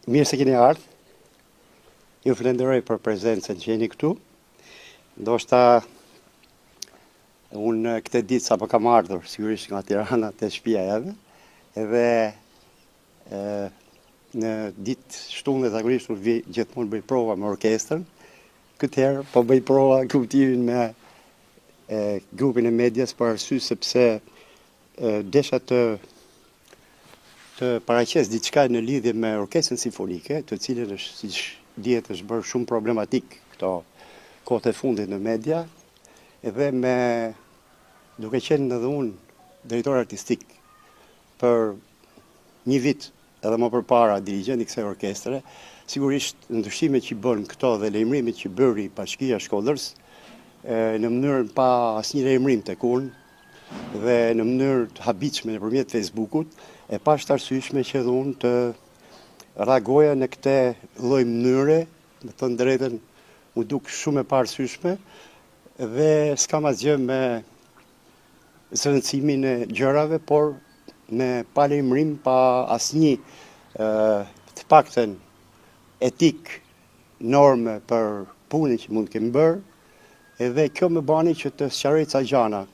Mirë se keni ardhë. Ju falenderoj për prezencën që jeni këtu. Ndoshta unë këtë ditë sapo kam ardhur, sigurisht nga Tirana te shtëpia jeme, edhe e, në ditë shtunë zakonisht unë vi gjithmonë bëj prova me orkestrën. Këtë herë po bëj prova në kuptimin me e, grupin e medias për arsye sepse e, desha të të paraqes diçka në lidhje me orkestrën simfonike, të cilën është, siç dihet, është bërë shumë problematik këto kohët e fundit në media, edhe me duke qenë edhe unë drejtor artistik për një vit edhe më përpara dirigjent i kësaj orkestre, sigurisht ndryshimet që bën këto dhe lajmërimet që bëri Bashkia e Shkodrës, në mënyrën pa asnjë lajmërim tek unë, dhe në mënyrë të habitshme nëpërmjet Facebookut, e pashë të arsyeshme që edhe unë të reagoja në këtë lloj mënyre, me thënë drejtën, m'u duk shumë e paarsyeshme dhe s'kam asgjë me zëvendësimin e gjërave, por me pa lajmërim, pa asnjë të paktën etik norme për punën që mund të kemi bërë, edhe kjo më bani që të sqaroj ca gjana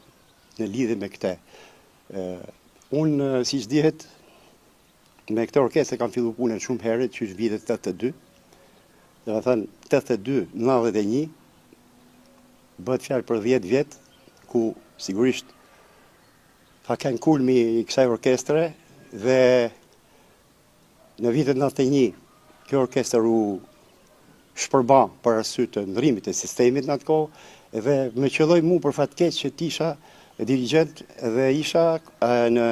në lidhje me këtë. Unë, siç dihet, me këtë orkestër kam fillu punën shumë herët, që është vitet 82, domethënë 82, 91, bëhet fjalë për 10 vjet, ku sigurisht ka qenë kulmi i kësaj orkestre dhe Në vitet 91, kjo orkestër u shpërba për arsye të ndrimit të sistemit në atë kohë dhe më qëlloi mu për fat keq që të isha dirigjent dhe isha në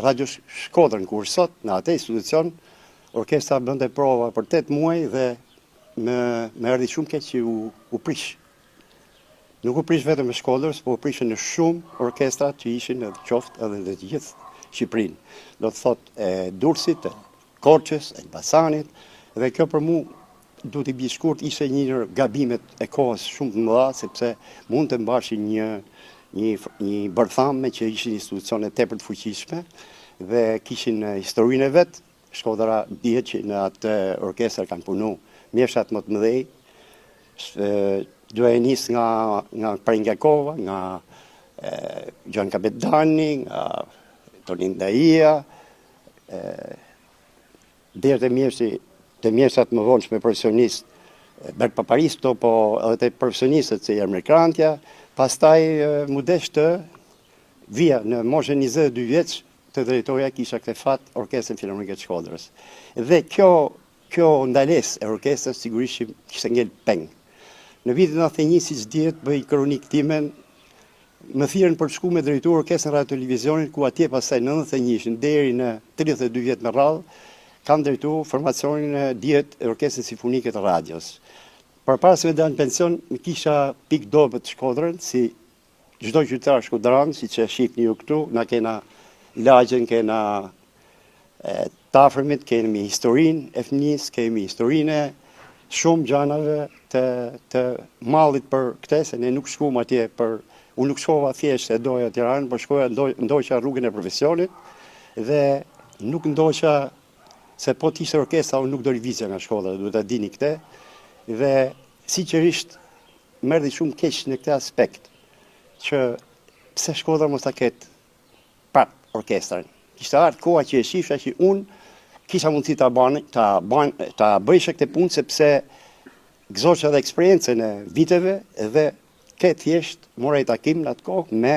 Radio Shkodrën, kur sot në atë institucion orkestra bënte prova për 8 muaj dhe më më erdhi shumë keq që u u prish. Nuk u prish vetëm e Shkodrës, po u prishën në shumë orkestra që ishin edhe qoftë edhe në të gjithë Shqipërinë. Do të thotë e Durrësit, e Korçës, e Elbasanit, dhe kjo për mu du t'i bi shkurt ishte një ndër gabimet e kohës shumë të mëdha sepse mund të mbashin një një një bërthamë që ishin institucione tepër të fuqishme dhe kishin historinë e vet. Shkodra dihet që në atë orkestër kanë punu mjeshtrat më të mëdhej, Duhet e nis nga nga Preng Jakova, nga Gjon Kapedani, nga Tonin Daia, deri te mjeshtri, te mjeshtrat më vonshme profesionist, Bert Paparisto, po edhe te profesionistët si Ermir Krantja, pastaj m'u desh të vija në moshën 22 vjeç të drejtoja kisha këtë fat Orkestrën Filarmonike të Shkodrës. Dhe kjo Kjo ndalesë e orkestrës sigurisht që kishte ngel peng. Në vitin 91, siç dihet, bëj kronikë timen, më thirrën për të shku me drejtu orkestrën radio televizionit, ku atje pastaj në 91-shin deri në 32 vjet me radhë, kam drejtu formacionin e dihet e orkestrën simfonike të radios. Përpara se me dalë në pension, më kisha pikë dobët Shkodrën, si Çdo qytetar shkodran, siç e shihni ju këtu, na kena lagjen, kena të afërmit, kemi historinë e fëmijës, kemi historinë e shumë gjanave të, të mallit për këtë, se ne nuk shkum atje për, unë nuk shkova thjesht e doja Tiranën, por shkoja ndoqa rrugën e profesionit dhe nuk ndoqa se po të ishte orkestra, unë nuk do lëvizja nga Shkodra, duhet ta dini këtë, dhe sinqerisht Më erdhi shumë keq në këtë aspekt që pse Shkodra mos ta ketë prap orkestrën. Kishte ardhur koha që e shifsha që unë kisha mundësi ta ban, ta ban, ta bëjsha këtë punë sepse gëzosha edhe eksperiencën e viteve dhe ke thjesht mora një takim në atë kohë me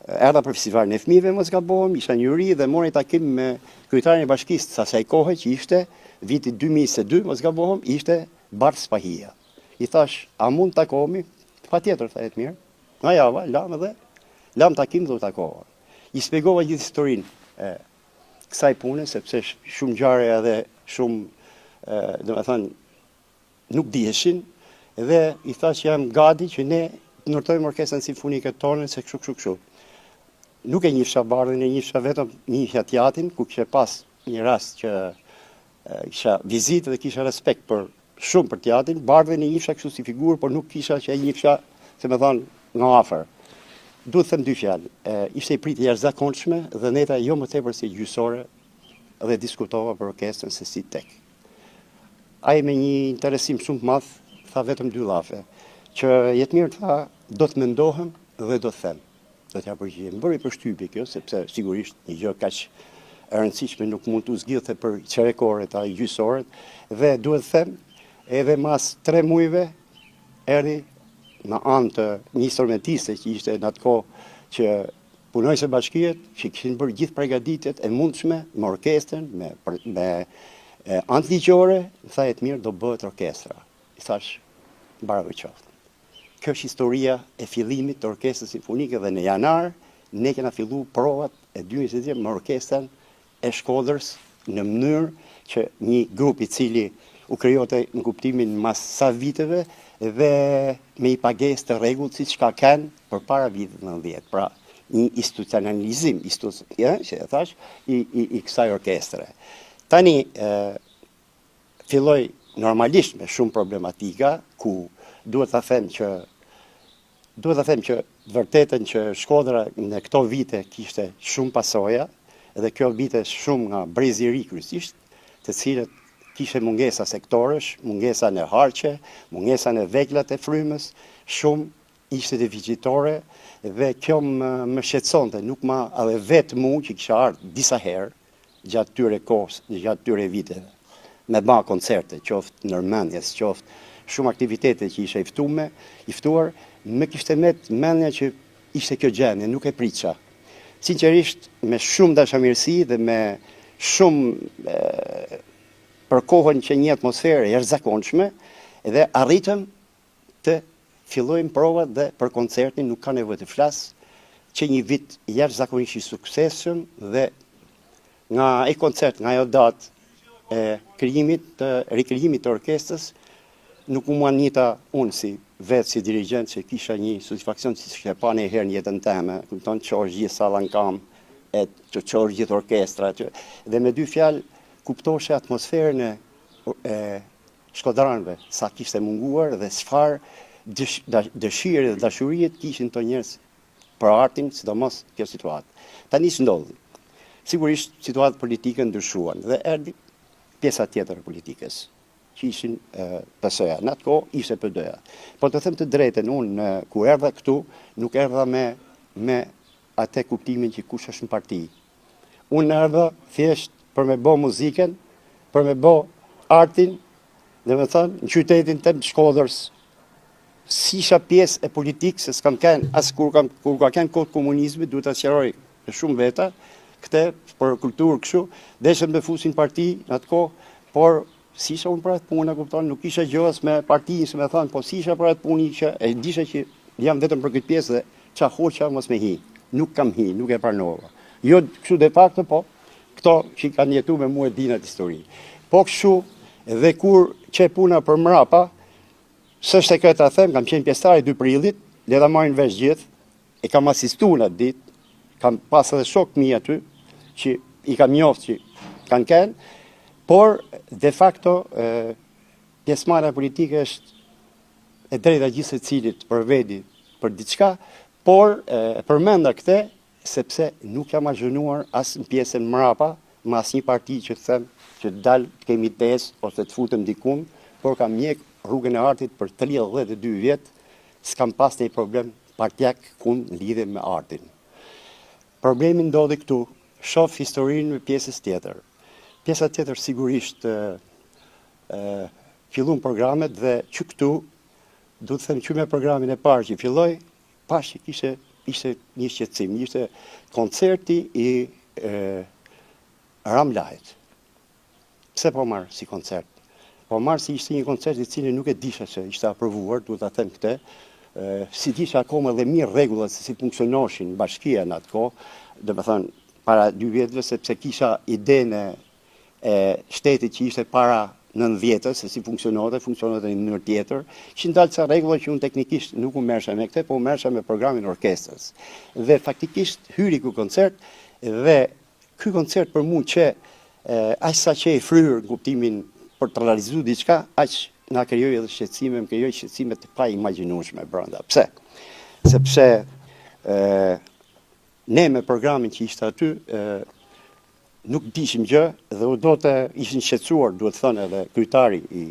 erdha për festivalin e fëmijëve, mos gabohem, isha në juri dhe mora një takim me kryetarin e bashkisë të asaj kohe që ishte viti 2022, mos gabohem, ishte Bardh Spahia. I thash, a mund të takohemi? Patjetër, tha Jetmir. Nga java, lamë edhe, lamë takim dhe u takova. I shpjegova gjithë historinë e kësaj pune, sepse shumë ngjarje edhe shumë, domethënë, nuk diheshin, dhe i thash që jam gati që ne të ndërtojmë orkestrën simfonike tonën, se kështu, kështu, kështu. Nuk e njifsha Bardhin, e njifsha vetëm njifsha t'jatin, ku kishe pas një rast që kisha vizitë dhe kisha respekt për shumë për t'jatin, Bardhin e njifsha kështu si figurë, por nuk kisha që e njifsha, si me thonë, nga afër. Duhet të them dy fjalë. Ishte një pritje e jashtëzakonshme dhe neta jo më tepër se gjysore. dhe diskutova për orkestrën se si tek. Ai me një interesim shumë të madh tha vetëm dy llafe, që Jetmir tha do të mendohem dhe do të them. Do t'ja përgjigjem. Më bëri përshtypje kjo, sepse sigurisht një gjë kaq e rëndësishme nuk mund t'u zgjidhte për çerek ore a gjysë ore dhe duhet të them edhe mas tre mujve erdhi me anë të një instrumentiste që ishte në atë kohë që punonjëse bashkie që kishin bërë gjithë pregaditjet e mundshme me orkestrën, me, me anë ligjore, më tha Jetmir do bëhet orkestra. I thash, bravo qoftë. Kjo është historia e fillimit të Orkestrës Simfonike dhe në janar ne kena fillu provat e 2023 me orkestrën e Shkodrës në mënyrë që një grup i cili u krijote në kuptimin mas sa viteve dhe me një pagesë të rregullt siç ka qenë përpara vitit 90. Pra, një institucionalizim, ja, që e thash, i, i, i kësaj orkestre. Tani, e, filloi normalisht me shumë problematika, ku duhet ta them që duhet ta them që të vërtetën që Shkodra në këto vite kishte shumë pasoja dhe kjo vite shumë nga brezi i ri kryesisht, të cilët kishte mungesa sektorësh, mungesa në harqe, mungesa në veglat e frymës, shumë ishte deficitore dhe kjo më, më shqetësonte, nuk ma edhe vetë mu që kisha ardhë disa herë gjatë tyre kohës, gjatë tyre viteve, me ba koncerte, qoftë nërmendjes, qoftë shumë aktivitete që isha i ftume, i ftuar, më kishte met mendja që ishte kjo gjendje, nuk e pritsha. Sinqerisht, me shumë dashamirësi dhe me shumë e, për kohën që një atmosferë e jashtëzakonshme dhe arritëm të fillojmë provat dhe për koncertin nuk ka nevojë të flas, qe një vit jashtëzakonisht i suksesshëm dhe nga ai koncert, nga ajo datë e krijimit të rikrijimit të orkestrës, nuk u mahnita unë si vetë si dirigjent që kisha një satisfaksion që s'kisha pa një herë në jetën teme, kupton, të çohesh gjithë salla në kam, e të çohesh gjithë orkestra, që, dhe me dy fjalë kuptoshe atmosferën e, e shkodranëve, sa kishte munguar dhe çfarë dëshire dhe dashurie kishin këto njerëz për artin, sidomos kjo situatë. Tani ç'ndodhi? Sigurisht situatat politike ndryshuan dhe erdhi pjesa tjetër e politikës, që ishin PS-ja. Në atë kohë ishte PD-ja. Po të them të drejtën, unë kur erdha këtu, nuk erdha me me atë kuptimin që kush është në parti. Unë erdha thjesht për me bo muzikën, për me bo artin, domethënë, në qytetin tem të Shkodrës, s'isha pjesë e politikës, se s'kam kenë, as kur, kam, kur ka kenë kohë të komunizmit, duhet ta sqaroj me shumë veta, këtë për kulturë kështu, deshën me fusin parti në atë kohë, por s'isha unë për atë punë, e kupton, nuk isha gjë as me partinë, si me thënë, po s'isha për atë punë që e disha që jam vetëm për këtë pjesë dhe ça hoqa mos me hi. Nuk kam hi, nuk e pranova. Jo kështu de facto, po këto që kanë jetu me mua e dinë atë histori. Po kështu dhe kur qe puna për mrapa, s'është sekret ta them, kam qenë pjesëtar i 2 prillit, le ta marrin vesh gjithë, E kam asistu në atë ditë, kam pas edhe shokë mi aty, që i kam njoftë që kanë kenë, por de facto pjesëmarrja politike është e drejta gjithsecilit për vedi për diçka, por e përmenda këtë sepse nuk jam azhurnuar as në pjesën mrapa, me asnjë parti që të them që të dal të kemi tezë ose të futem dikun, por kam ndjek rrugën e artit për 32 vjet, s'kam pas një problem partiak kun në lidhje me artin. Problemi ndodhi këtu, shof historinë me pjesës tjetër. Pjesa tjetër sigurisht e, e, fillun programet dhe që këtu, du të them që me programin e parë që filloi, pash që kishte ishte një shqetësim, ishte koncerti i e, Ramë Lahit. Pse po marr si koncert? Po marr si ishte një koncert i cili nuk e disha se ishte aprovuar, duhet ta them këtë, s'i disha akoma dhe mirë rregullat se si funksionoshin bashkia në atë kohë, domethënë para dy vjetëve sepse kisha idenë e shtetit që ishte para 90-ës, se si funksiononte, funksiononte në një mënyrë tjetër. Kishin dalë ca rregulla që unë teknikisht nuk u merrsha me këtë, po u merrsha me programin e orkestrës. Dhe faktikisht hyri ky koncert dhe Ky koncert për mu qe aq sa qe i fryrë në kuptimin për të realizu diçka, aq na krijoi edhe shqetësime, më krijoi shqetësime të paimagjinueshme brenda. Pse? Sepse e, ne me programin që ishte aty, e, Nuk dishim gjë dhe u do të ishin shqetësuar, duhet thënë edhe kryetari i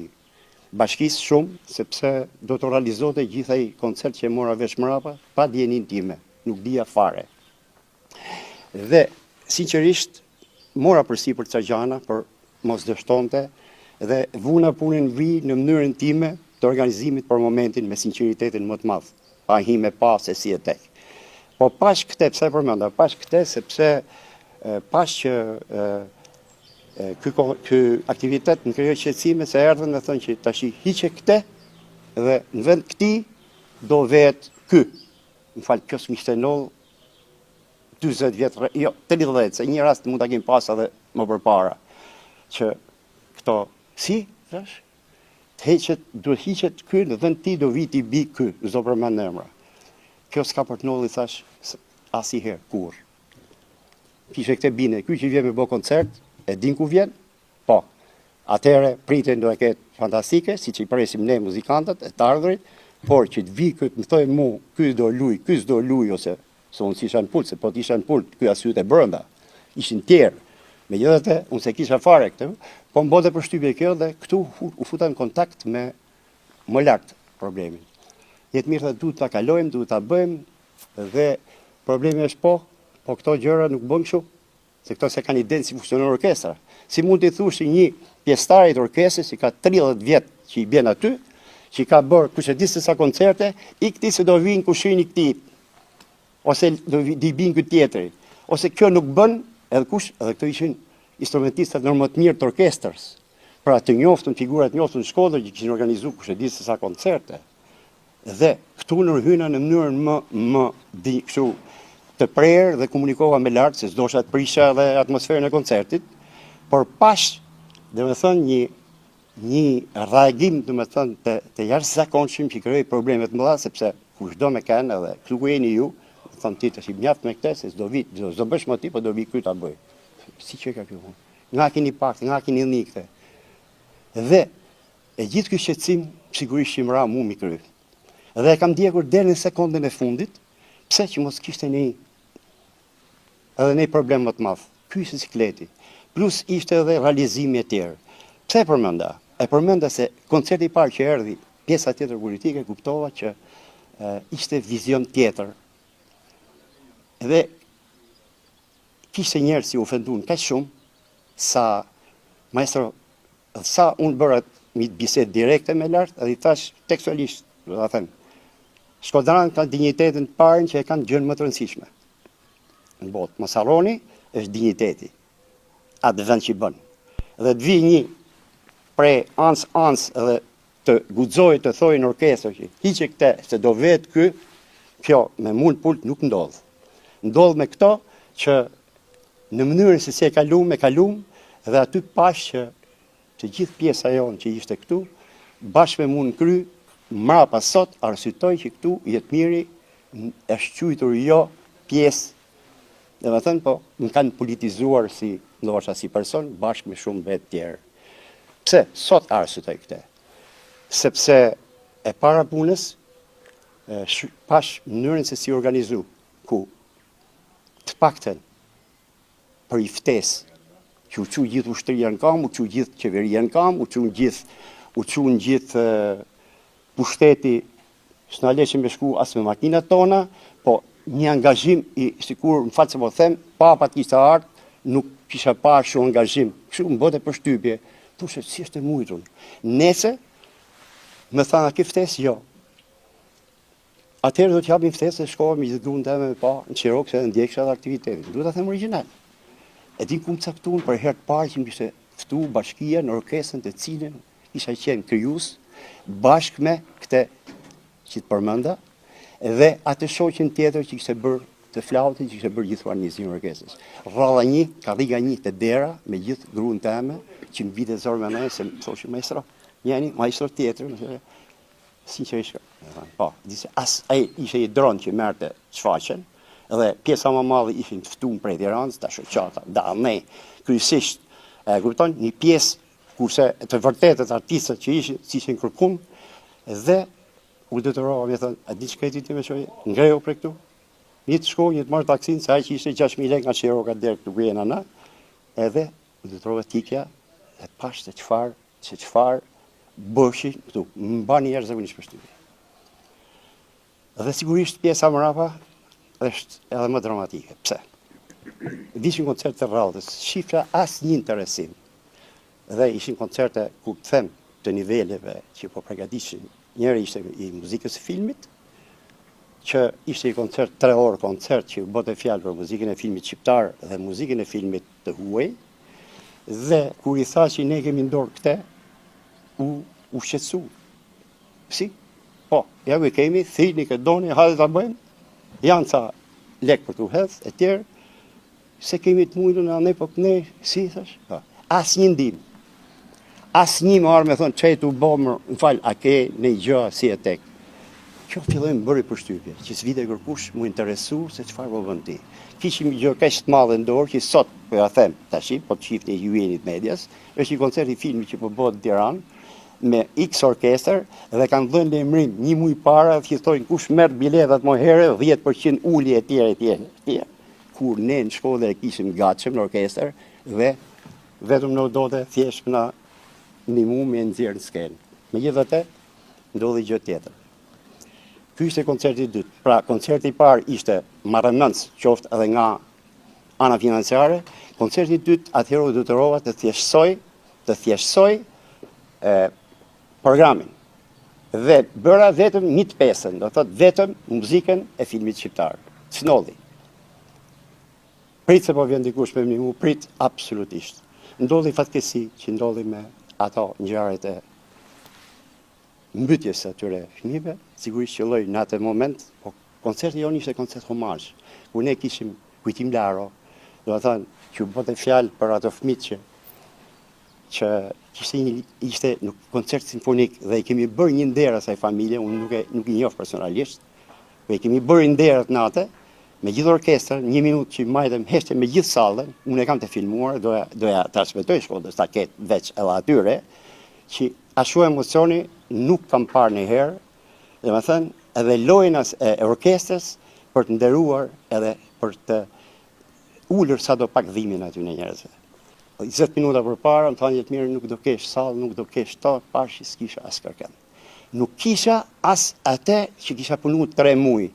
bashkisë shumë, sepse do të realizohej gjithë ai koncert që e mora vesh mrapa, pa dijeninë time, nuk dija fare. Dhe, sinqerisht, mora përsipër ca gjana, për mos dështonte, dhe vuna punën vi në mënyrën time të organizimit për momentin me sinqeritetin më të madh, pa hi me pa se si e tek. Po pash këte, pse e përmenda, pash këte sepse pash që ky ky aktivitet më krijoi shqetësime se erdhën me thënë që tashi hiqe këte dhe në vend këtij do vetë ky. Më fal, kjo s'më ishte ndodhur 40 vjet, jo, 30, se një rast mund ta kemi pas edhe më përpara, që këto, si, thash, të heqet, duhet hiqet ky, në vend tij do vi t'i bi ky, s'do përmend emra. Kjo s'ka për të ndodhur, thash, asnjëherë, kurrë. Kishe këtë bine, ky që vjen me bo koncert, e din ku vjen? Po. Atëherë pritjen do e ketë fantastike, siç i presim ne muzikantët e të ardhurit, por që të vi ky të më thojë mu, ky do luj, ky s'do luj ose se unë s'isha në pult, se po të isha në pult, ky as hyte brenda. Ishin tjerë. Megjithatë, unë s'e kisha fare këtë, po më bënte përshtypje kjo dhe këtu u futa në kontakt me më lart problemin. Jetmir tha duhet ta kalojmë, duhet ta bëjmë dhe problemi është po, po këto gjëra nuk bën kështu. Se këto s'e kanë idenë si funksionon orkestra. Si mund t'i thush një pjesëtari të orkestrës që ka 30 vjet që i bjen aty, që i ka bërë kush e di se sa koncerte, ik ti se do vinë kushini këtij, ose do i bin ky tjetri, ose kjo nuk bën, edhe kush, edhe këto ishin instrumentistat ndër më të mirë të orkestrës. Pra të njoftun, figura të njoftun në Shkodër që kishin organizu kush e di se sa koncerte. Dhe këtu ndërhyna në mënyrën më më di kështu të prerë dhe komunikova me lart se s'dosha të prisha edhe atmosferën e koncertit, por pash, domethënë një një reagim, domethënë të të jashtëzakonshëm që krijoi probleme të mëdha sepse kushdo me kanë edhe këtu ku jeni ju, thonë ti tash mjaft me këtë se s'do vi, s'do bësh më ti, po do vi ky ta bëj. Si që ka kjo punë? Nga keni pak, nga keni një këtë. Dhe E gjithë ky shqetësim sigurisht që më ra mu mi kry. Dhe e kam ndjekur deri në sekondën e fundit, pse që mos kishte një edhe një problem më të madh. Ky ishte sikleti. Plus ishte edhe realizimi e tjerë. Pse e përmenda? E përmenda se koncerti i parë që erdhi pjesa tjetër politike kuptova që e, ishte vizion tjetër. Dhe kishte njerëz që u ofendun kaq shumë sa maestro Sa unë bëra një bisedë direkte me lart dhe i thash tekstualisht, do ta them. Shkodranët kanë dinjitetin të parën që e kanë gjënë më të rëndësishme në botë. Mos harroni, është dinjiteti. Atë vend që i bën. Dhe të vi një prej anës anës dhe të guxojë të thojë në orkestër që hiqe këtë se do vetë ky, kjo me mu në pult nuk ndodh. Ndodh me këto që Në mënyrën se si e kalum, e kalum, dhe aty pash që të gjithë pjesa jonë që ishte këtu, bashkë me mu në kry, mrapa sot, arsyetoj që këtu Jetmiri është quajtur jo pjesë, domethënë, po më kanë politizuar si ndoshta si person, bashkë me shumë vetë tjerë. Pse? Sot arsyetoj këtë. Sepse e para punës, pash mënyrën se si organizu, ku të paktën për i ftesë që u çu gjithë ushtria në kam, u çu gjithë qeveria në kam, u çu gjithë u çu gjithë pushteti s'na leshin me shku as me makinat tona, po një angazhim i sikur, më fal se po them, papa të kishte ardhë, nuk kisha parë shumë angazhim, kështu më bëte përshtypje, thushe, si është e mujtun. Nese, më thanë, a ke ftesë? Jo. Atëherë do të japim ftesë dhe shkova me gjithë gruan teme me pa në Çirokë se ndjeksha edhe aktivitetin. Duhet ta them origjinal. E din ku më caktuan për herë të parë që më kishte ftu bashkia në orkestrën të cilën isha qenë krijues bashkë me këtë që të përmenda dhe atë shoqen tjetër që kishte bërë të flautin që kishte bërë gjithë organizimin e orkestrës. Radha një, karriga një te dera me gjithë gruan teme që më vite zor me ne se më thoshin maestro, njëri maestro tjetër, më Sinqerisht, po, disi as ai ishte një dron që merrte shfaqjen dhe pjesa më e madhe ishin të ftuar prej Tiranës, ta shoqata, da ne, kryesisht, e kupton, një pjesë kurse të vërtetët artistët që ishin, s'ishin kërkun dhe u detyrova me thënë, a di çka ti me shoqë? Ngrehu prej këtu. Një të shkoj, një të marr taksin, se ai që ishte 6000 lekë nga Shiroka deri këtu ku jena na. Edhe u detyrova të ikja dhe pashë se çfarë, se çfarë bëshin këtu. Më bani jashtëzakonisht përshtypje. Dhe sigurisht pjesa mrapa është edhe më dramatike. Pse? Vishin koncerte të radhës, s'shifja asnjë interesim. Dhe ishin koncerte, kur të them, të niveleve që po pregatishin. Njëri ishte i muzikës së filmit, që ishte një koncert, tre orë koncert, që bënte fjalë për muzikën e filmit shqiptar dhe muzikën e filmit të huaj, dhe kur i tha që ne kemi n'dorë këte, u, u shqetësu. Si? Po, ja ku i kemi, thirrni kë doni, hajde ta bëjmë, janë ca lek për t'u hedh, e tjerë, S'e kemi të mujtun na ne po ne si thash? Po. Asnjë ndihmë. Asnjë më ardh me thonë çe tu bë më, më fal, a ke një gjë si e tek. Kjo filloi më bëri përshtypje, që s'vite kërkush m'u interesu se çfarë po bën ti. Kishim një gjë kaq të madhe në dorë që sot po ja them tashi, po të shihni ju jeni të medias, është një koncert i filmit që po bëhet në Tiranë me X orkestër dhe kanë dhënë lajmërim një muaj para që thonë kush merr biletat më herë 10% ulje etj etj etj. Kur ne në Shkodër e kishim gatshëm në orkestër dhe vetëm na donte thjesht me na ndihmu me e nxjerrë në skenë. Megjithatë, ndodhi gjë tjetër. Ky ishte koncerti i dytë. Pra, koncerti i parë ishte marramendës, qoftë edhe nga ana financiare. Koncerti i dytë, atëherë u detyrova të thjeshtësoj, të thjeshtësoj e, programin. Dhe bëra vetëm një të pestën, do thotë vetëm muzikën e filmit shqiptar. Ç'ndodhi. Prit se po vjen dikush me më prit absolutisht. Ndodhi fatkeqësi që ndodhi me ato ngjarjet e mbytjes së atyre fëmijëve, sigurisht qëlloi në atë moment, po koncerti jonë ishte koncert homazh, ku ne kishim Kujtim Laro, do të thënë që u bënte fjalë për ato fëmijët që që kishte një ishte një koncert simfonik dhe i kemi bërë një nder asaj familje, unë nuk e nuk i njoh personalisht, po i kemi bërë nder atë natë me gjithë orkestrën, një minutë që majtëm heshtje me gjithë sallën, unë e kam të filmuar, doja doja transmetoj Shkodrës ta ketë veç edhe atyre, që ashtu emocioni nuk kam parë ndonjëherë, domethënë edhe lojën e orkestrës për të nderuar edhe për të ulur sado pak dhimbjen atyne njerëzve. 20 minuta përpara, më thanë Jetmir, nuk do kesh sallë, nuk do kesh to, pashë që s'kisha as kërkend. Nuk kisha as atë që kisha punu 3 muj.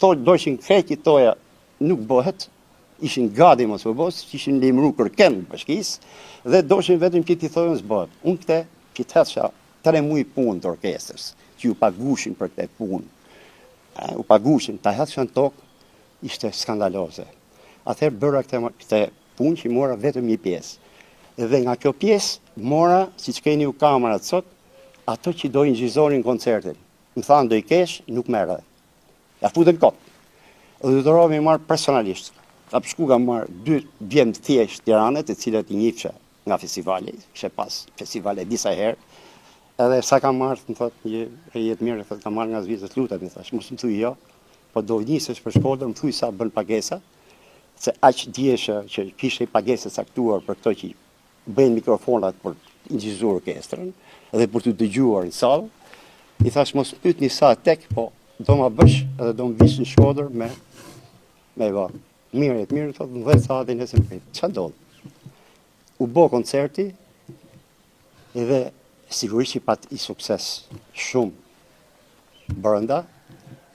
To doshin krejt i toja, nuk bëhet, ishin gati mos u bë, s'kishin lajmëru kërkend bashkisë, dhe doshin vetëm që t'i thojën s'bëhet. Unë këte, që të hethsha 3 muj punë të orkestrës, që ju pagushin për këtë punë, u pagushin, ta hethsha në tokë, ishte skandaloze. Atëherë bëra këtë, këtë punë që mora vetëm një pjesë. Dhe nga kjo pjesë mora, siç keni ju kamerat sot, ato që do inçizonin koncertin. Më thanë do i kesh, nuk merre. Ja futën kot. Dhe u detyrova me i marrë personalisht. Kam shku kam marrë dy djem të thjeshtë Tirane, të cilët i njifsha nga festivali, kishe pas festivale disa herë, edhe sa kam marrë, më thotë, një e Jetmir, thotë, kam marrë nga Zvicra, të lutem, i thash, mos më thuj jo, po do nisesh për Shkodër, më thuj sa bën pagesa, se aq dijesha që kishte pagesë të caktuar për këto që bëjnë mikrofonat për të inçizuar orkestrën dhe për të dëgjuar në sallë, i thash mos më pyetni sa tek, po do ma bësh edhe do më vish në Shkodër me me e bë. Mirë, mirë, thotë, në 10 sahat nesër më prit. Ça ndodh? U bë koncerti dhe sigurisht që pat i sukses shumë brenda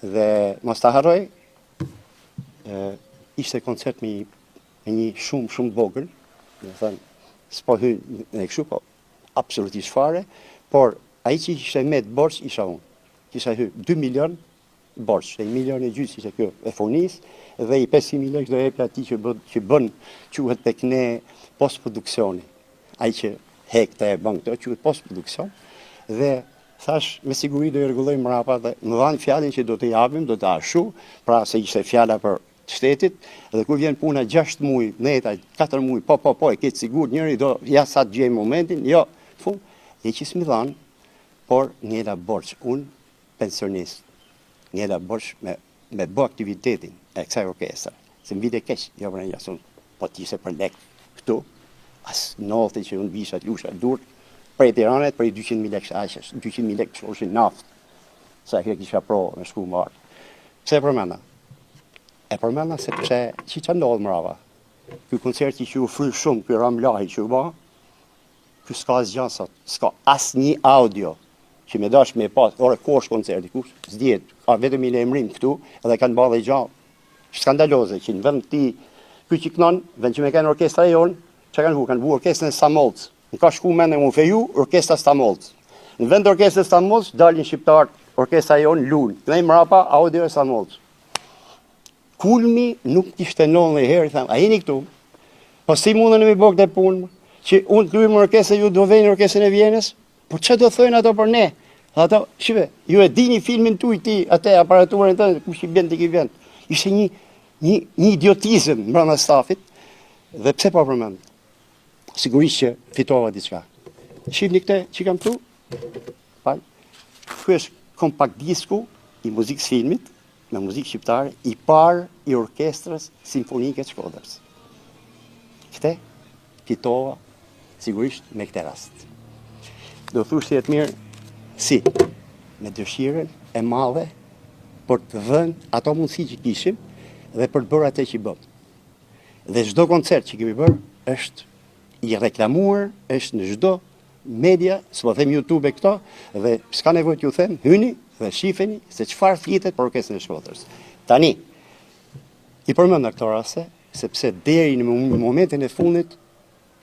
dhe mos ta harroj e, ishte koncert me një, me një shumë shumë vogël, domethënë s'po hy në kështu, po absolutisht fare, por ai që ishte met borxh isha unë. Kisha hy 2 milion borxh, 1 milion e gjysë ishte kjo e fonisë dhe i 500.000 lekë do jepja atij që bën që bën quhet tek ne postproduksioni. Ai që hek të e bën këto quhet postproduksion dhe thash me siguri do i rregulloj mrapa dhe më dhanë fjalën që do të japim, do të ashtu, pra se ishte fjala për shtetit dhe kur vjen puna 6 muaj, neta 4 muaj, po po po e ke të sigurt njëri do ja sa të gjej momentin, jo, fund, e që s'mi dhanë, por ngela borxh, unë pensionist, ngela borxh me me bë aktivitetin e kësaj orkestre, se më vite keq, jo për një asun, po të ishte për lek këtu, as ndodhte që unë visha të lusha durt, prej Tiranit prej 200.000 lekë aq është, 200.000 lekë shkoshin naftë, sa e kisha pro me shku më ardhë. Pse e përmenda? E përmenda sepse që që ndodhë mrapa? Ky koncerti që u fry shumë, ky Ramë Lahi që u ba, ky s'ka asgjë sot, s'ka asnjë audio që me dash me pas, ore ku është koncerti, ku s'dihet, ka vetëm një lajmërim këtu, edhe kanë ba dhe gja skandaloze që në vend ti ky që kënon, vend që me kanë orkestra jonë, çka kanë vu, kanë vu orkestrën e Stamolc. Më ka shku mendja mu feju orkestra Stamolc. Në vend të orkestrës Stamolc dalin shqiptarët, orkestra jonë lun. Kënej mrapa audio e Stamolc. Kulmi nuk kishte ndodhur ndonjëherë, i tham, a jeni këtu? Po si mundeni me bë këtë punë? Që unë të luaj me orkestrën, ju do veni orkestrën e Vjenës? Po çfarë do thojnë ato për ne? Dhe ato, shive, ju e dini filmin tuj ti, atë aparaturën tënde, kush i bjen ti i bjen. Ishte një një një idiotizëm mbrenda stafit dhe pse po përmend? Sigurisht që fitova diçka. Shihni këtë që kam këtu? Fal. Ky është kompakt disku i muzikës filmit me muzikë shqiptare i parë i orkestrës simfonike të Shkodrës. Këtë fitova sigurisht me këtë rast. Do thush si jetë mirë, si me dëshirën e madhe për të dhënë ato mundësi që kishim dhe për të bërë atë që bëmë. Dhe çdo koncert që kemi bërë është i reklamuar, është në çdo media, s'po them YouTube e këto, dhe s'ka nevojë t'ju them, hyni dhe shifeni se çfarë flitet për orkestrën e Shkodrës. Tani, i përmenda këto raste, sepse deri në momentin e fundit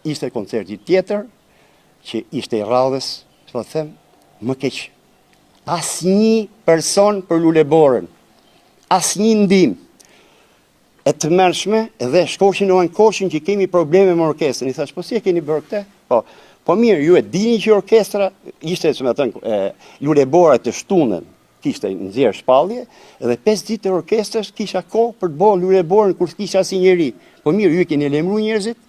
ishte koncerti tjetër që ishte i radhës, s'po them, më keq. Asnjë person për Luleborën, asnjë ndihmë e tmerrshme dhe shkoshin u ankoshin që kemi probleme me orkestrën. I thash, po si e keni bërë këtë? Po, po mirë, ju e dini që orkestra ishte, si me thënë, Lulebora të shtunën, kishte nxjerr shpallje dhe 5 ditë të orkestrës kisha kohë për të bërë Luleborën kur s'kisha asnjë njeri. Po mirë, ju i keni lajmëruar njerëzit?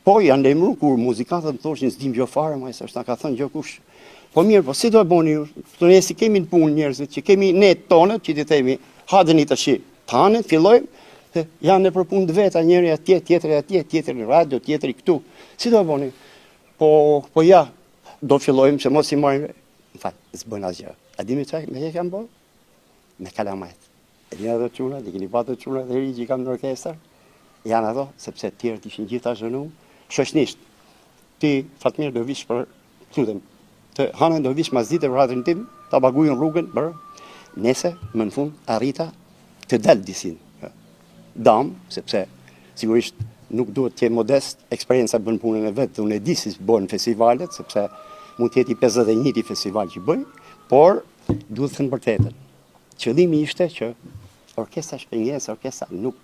Po janë lajmëruar kur muzikantët më thoshin s'dim gjë fare, më se s'na ka thënë gjë kush. Po mirë, po si do e bëni ju? Po ne si kemi në punë njerëzit që kemi ne tonët që t'i themi, hajdeni tash. Tanë fillojmë, se janë nëpër punë të veta, njëri atje, tjetri atje, tjetri në radio, tjetri këtu. Si do e bëni? Po, po ja, do fillojmë se mos i marrim. Më fal, s'bën asgjë. A di me çfarë me kam bërë? Me kalamajt. E dini ato çunat, i keni pa ato çunat e ri që i kam në orkestër? Janë ato, sepse të tjerët ishin gjithë azhurnu. Shoqnisht, ti Fatmir do vish për, lutem, të hanën do vish masdite për hatrin tim, ta paguajnë rrugën, për. Nese, më në fund, arrita të dal disi dam, sepse sigurisht nuk duhet të jem modest, eksperienca bën punën e vet dhe unë e di si bëhen festivalet, sepse mund të jetë i 51-ti festival që bëj, por duhet të them vërtetën. Qëllimi ishte që orkestra është pengesë, orkestra nuk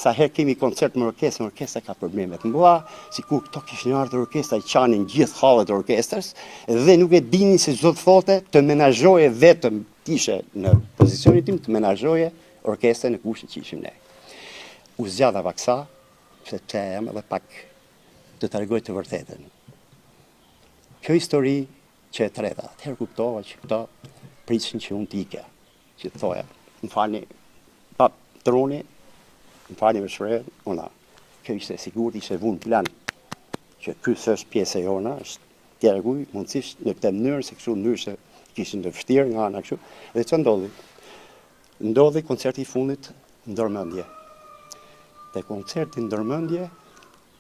sa herë kemi koncert me orkestrën, orkestra ka probleme të mëdha, sikur këto kishin ardhur orkestra i qanin gjithë hallet e orkestrës dhe nuk e dinin se ç'do të thote të menaxhoje vetëm të ishe në pozicionin tim të menaxhoje orkestrën në kushtet që ishim ne. U zgjata paksa, sepse jam edhe pak të tregoj të vërtetën. Kjo histori që e treta, atëherë kuptova që këto prishin që unë të ikja, që të thoja, më falni, pa truni, më falni me shprehjen, unë, kjo ishte e sigurt, ishte vunë plan, që ky s'është pjesë e jona, është tjetër kuj, mundësisht në këtë mënyrë, se kështu ndryshe kishin të vështirë nga ana kështu, dhe që ndodhi? Ndodhi koncerti i fundit ndërmendje. Dhe koncerti ndërmendje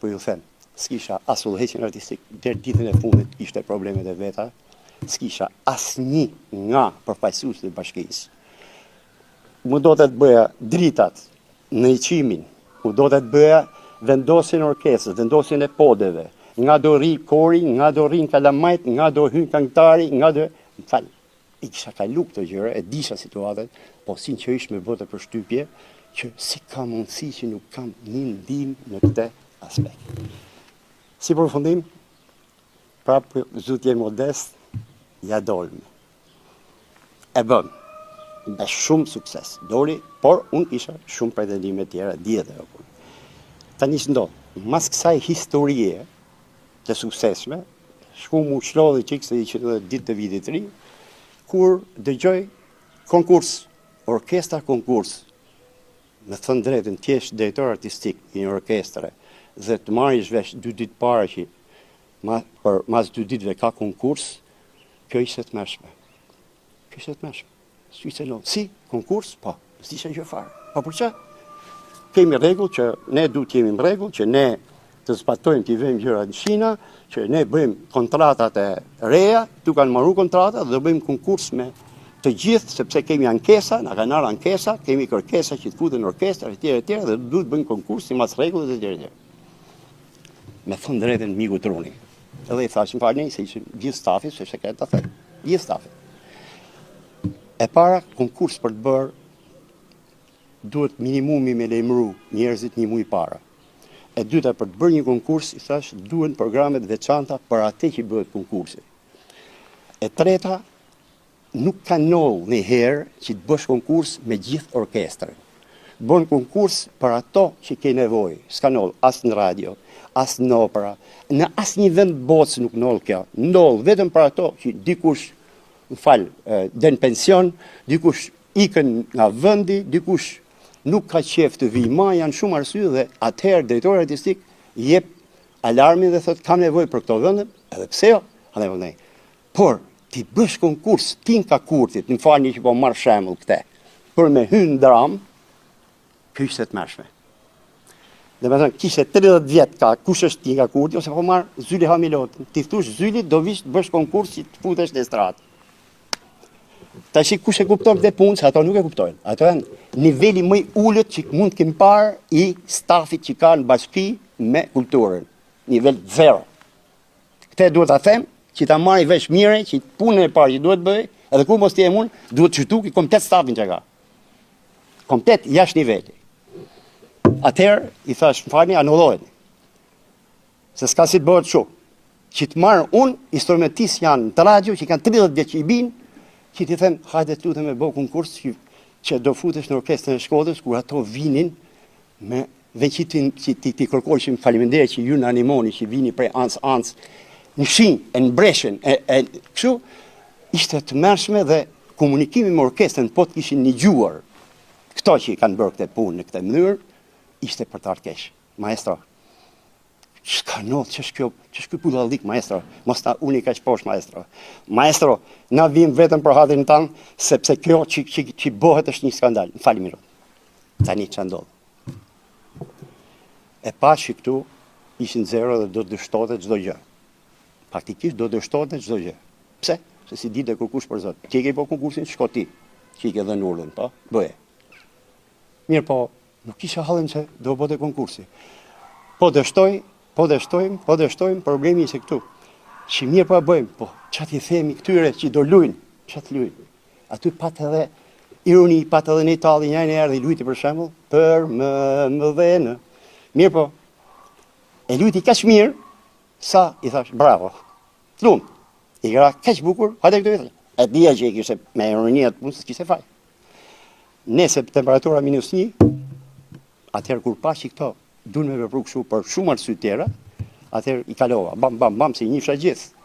Po ju them, s'kisha as udhëheqjen artistik, deri ditën e fundit kishte problemet e veta, s'kisha asnjë nga përfaqësuesit e bashkisë. Më dote të bëja dritat ndriçimin, më dote të bëja vendosjen e orkestrës, vendosjen e podeve, nga do rri kori, nga do rrinë kalamajt, nga do hynë këngëtari, nga do... Më fal, i kisha kalu këto gjëra, e disha situatën, po sinqerisht më bëte përshtypje që si ka mundësi që nuk kam një ndihmë në këtë aspekt. Si përfundim, prapë s'du të jem modest, ja dolëm. E bëmë, me shumë sukses, doli, por unë kisha shumë pretendime tjera, dihet ajo punë. Tani ç'ndodh, mas kësaj historie, të suksesshme, shku mu çlodhi çik se ishin edhe ditë të vitit të ri, kur dëgjoj konkurs, orkestra konkurs, me thënë drejtën, të jesh drejtor artistik i një orkestre dhe të marrësh vesh dy ditë para që ma, për mas dy ditëve ka konkurs, kjo ishte e tmerrshme. Kjo ishte e tmerrshme. Si ishte lodhë. Si? Konkurs? Po. S'disha gjë fare. Po për që? kemi rregull që ne duhet të jemi në rregull, që ne të zbatojmë t'i vëmë gjërat në shina, që ne bëjmë kontratat e reja, tu kanë maru kontratat dhe do bëjmë konkurs me të gjithë, sepse kemi ankesa, na kanë ardhur ankesa, kemi kërkesa që të futen në orkestra etj etj dhe duhet të bëjmë konkurs sipas rregullit etj etj. Me thënë drejtën m'iku truni. Edhe i thashë, më falni se ishim gjithë stafi, se sekret ta them. Gjithë stafi. E para konkurs për të bërë duhet minimumi me lajmëru njerëzit një muaj para. E dyta, për të bërë një konkurs, i thash, duhen programe të veçanta për atë që bëhet konkursi. E treta, nuk ka ndodhë një herë që të bësh konkurs me gjithë orkestrën. Bën konkurs për ato që ke nevojë. S'ka ndodhë as në radio, as në opera, në asnjë vend botës nuk ndodh kjo. Ndodh vetëm për ato që dikush, më fal, del në pension, dikush ikën nga vendi, dikush nuk ka qef të vijë ma, janë shumë arsye dhe atëherë drejtori artistik jep alarmin dhe thotë kam nevojë për këto vende, edhe pse jo, a dhe ne. Por ti bësh konkurs Tinka Kurtit, më falni që po marr shembull këtë, për me hy në dramë, kjo ishte e tmerrshme. Domethënë, kishte 30 vjet ka, kush është Tinka Kurti, ose po marr Zyliha Milotin. Ti thush Zylit, do vish të bësh konkurs që të futesh në estradë. Tashi kush e kupton këtë punë, se ato nuk e kuptojnë. Ato janë niveli më i ulët që mund të kemi parë i stafit që ka në bashki me kulturën. Nivel zero. Këtë duhet ta them, që ta marri vesh mirë, që punën e parë që duhet bëj, edhe kur mos të jem unë, duhet të zhduki komplet stafin që ka. Komplet jashtë niveli. Atëherë i thash, më falni, anulloheni. Se s'ka si të bëhet kështu. Që të marr unë, instrumentistë janë në radio, që kanë 30 vjet që i binë, që t'i them, hajde të lutem me bo konkurs, që, që do futesh në orkestrën e Shkodrës, kur ato vinin me dhe që ti, që ti, ti kërkojshim faleminderit që ju na ndihmoni, që vini prej anës anës, në shin, e në breshën, e, e kështu, ishte e tmerrshme dhe komunikimi me orkestrën po të kishin nigjuar këto që i kanë bërë këtë punë në këtë mënyrë, ishte për të ardhur keq. Maestro, çka ndodh, ç'është kjo, ç'është ky budallik maestro, mos ta ulni kaq poshtë maestro. Maestro, na vim vetëm për hatrin tand, sepse kjo që që që bëhet është një skandal. Më fal mirë. Tani ç'a ndodh? E pashë që këtu ishin zero dhe do të dështonte çdo gjë. Faktikisht do dështonte çdo gjë. Pse? Se s'i dinte kërkush për zot. Ti e ke bërë konkursin, shko ti, që i ke dhënë urdhrin, po? Bëje. Mirë po, Nuk kisha hallin që do bëte konkursi. Po dështoj, po dështojmë, po dështojmë, problemi ishte këtu. Që mirë po e bëjmë, po ça t'i themi këtyre që do lujnë, ça të lujnë. Aty pat edhe ironi, pat edhe një tallje, një një erdhi lujti për shembull, për më më dhe në. Mirë po, e lujti kaq mirë, sa i thash, bravo, të lumtë. I ra kaq bukur, hajde këtu i thash. E dija që i kishte me ironi atë punë, s'kishte faj. Nëse temperatura minus një, atëherë kur pashë që këto duan me vepru kështu për shumë arsye tjera, atëherë i kalova, bam, bam, bam, se i njifsha gjithë.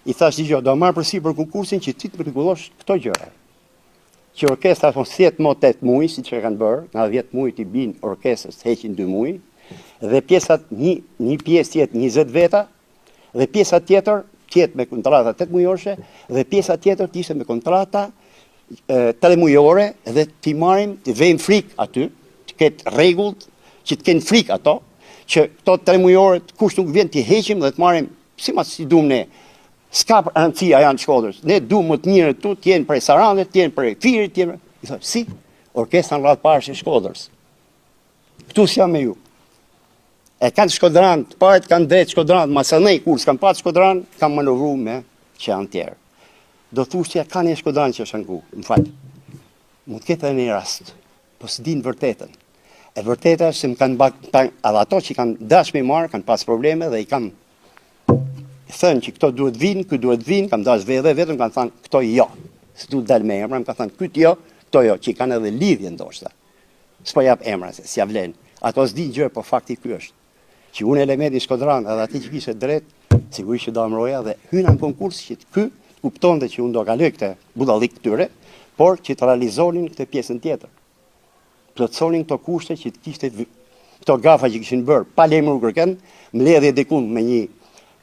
I thash dëgjo, do marr përsipër konkursin që ti të rregullosh këto gjëra. Që orkestra mos jetë më 8 muaj, siç e kanë bërë, nga 10 muaj t'i bin orkestrës të heqin 2 muaj, dhe pjesat një, një pjesë të jetë 20 veta, dhe pjesa tjetër të jetë me kontrata 8 mujorëshe dhe pjesa tjetër të ishte me kontrata 3 mujore dhe t'i marrim, t'i vejmë frikë aty, të ketë rregull, që të kenë frikë ato, që këto 3 mujore kush nuk vjen t'i heqim dhe të marrim simas si duam ne. S'ka rëndësi a janë të Shkodrës. Ne duam më të mirët këtu, të jenë prej Sarandës, të jenë prej Fierit, të jenë. I thosh, si? Orkestra në radhë parë është e Shkodrës. Këtu s'jam me ju. E kanë shkodran, të parët kanë drejt shkodran, masanej kur s'kan pas shkodran, kanë manovru me që janë tjerë. Do thush që ka një shkodran që është anku, më fal. Mund të ketë edhe një rast, po s'din vërtetën. E vërteta është se më kanë bak, edhe ato që kanë dash me marrë, kanë pas probleme dhe i kam thënë që këto duhet vinë, ky duhet vinë, kam dash ve edhe vetëm, kanë thënë këto jo. S'du të dal me emra, më kanë thënë kyt jo, këto jo, që i kanë edhe lidhje ndoshta. S'po jap emra se s'ja vlen. Ato s'dinë gjë, po fakti ky është. Që unë elementin shkodran edhe atij që kishte drejt, sigurisht që do emroja dhe hyna në konkurs që ky të kuptonte që unë do kaloj këtë budallik këtyre, por që të realizonin këtë pjesën tjetër. Plotësonin këto kushte që të kishte këto gafa që kishin bërë pa lajmëru kërkend, mbledhje dikund me një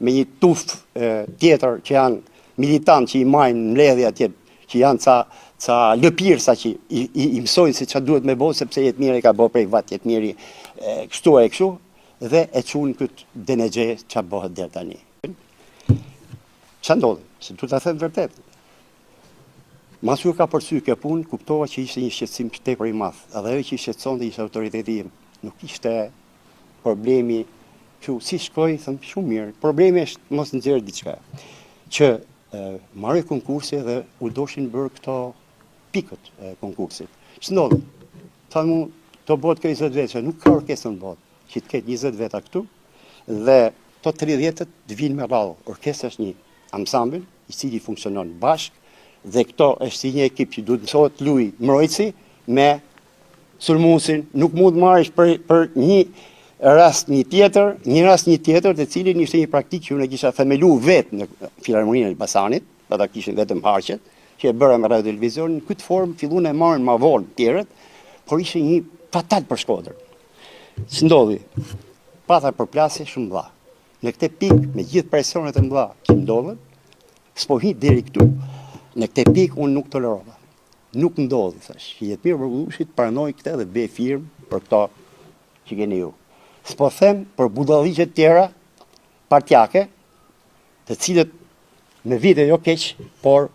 me një tufë tjetër që janë militantë që i majnë mbledhje atje, që janë ca. ca lëpirsa që i, i, i mësojnë se ça duhet me bo, sepse Jetmiri ka bo privat, Jetmiri e, kështu e kështu, dhe e çunë këtë denexhe ça bëhet deri tani. Ça ndodhi? Se du ta them vërtet. Masi u kapërcy kjo punë, kuptova që ishte një shqetësim tepër i madh. Edhe ajo që i shqetësonte ishte autoriteti im. Nuk ishte problemi që si shkoi, them shumë mirë. Problemi është mos nxjerr diçka. Që mbaroi konkursi dhe u doshin bërë këto pikët e konkursit. Ç'ndodhi? Tha mu, do bëhet kjo 20 vetë, nuk ka orkestër në botë, që të ketë 20 veta këtu, dhe të 30 të vinë me radhë. Orkestra është një ansambël, i cili funksionon bashkë, dhe këto është si një ekip që duhet mësohet të luajë mbrojtësi me sulmuesin, nuk mund të marrësh për, për një rast një tjetër, një rast një tjetër, të cilin ishte një praktikë që unë e kisha themelu vetë në Filharmoninë e Elbasanit, ata kishin vetëm harqet, që e bëra me radio televizionin, në këtë formë fillun e marrin ma vonë tjerët, por ishte një fatal për Shkodrën. Ç'ndodhi? Pata përplasje shumë mëdha. Në këtë pikë, me gjithë presionet e mëdha që ndodhën, s'po hi deri këtu, në këtë pikë unë nuk tolerova. Nuk ndodhi, thash, që Jetmir Bërvullushi të pranojë këtë dhe të bëjë firmë për këto që keni ju. S'po them për budalliqe të tjera partiake, të cilët me vite jo keq, por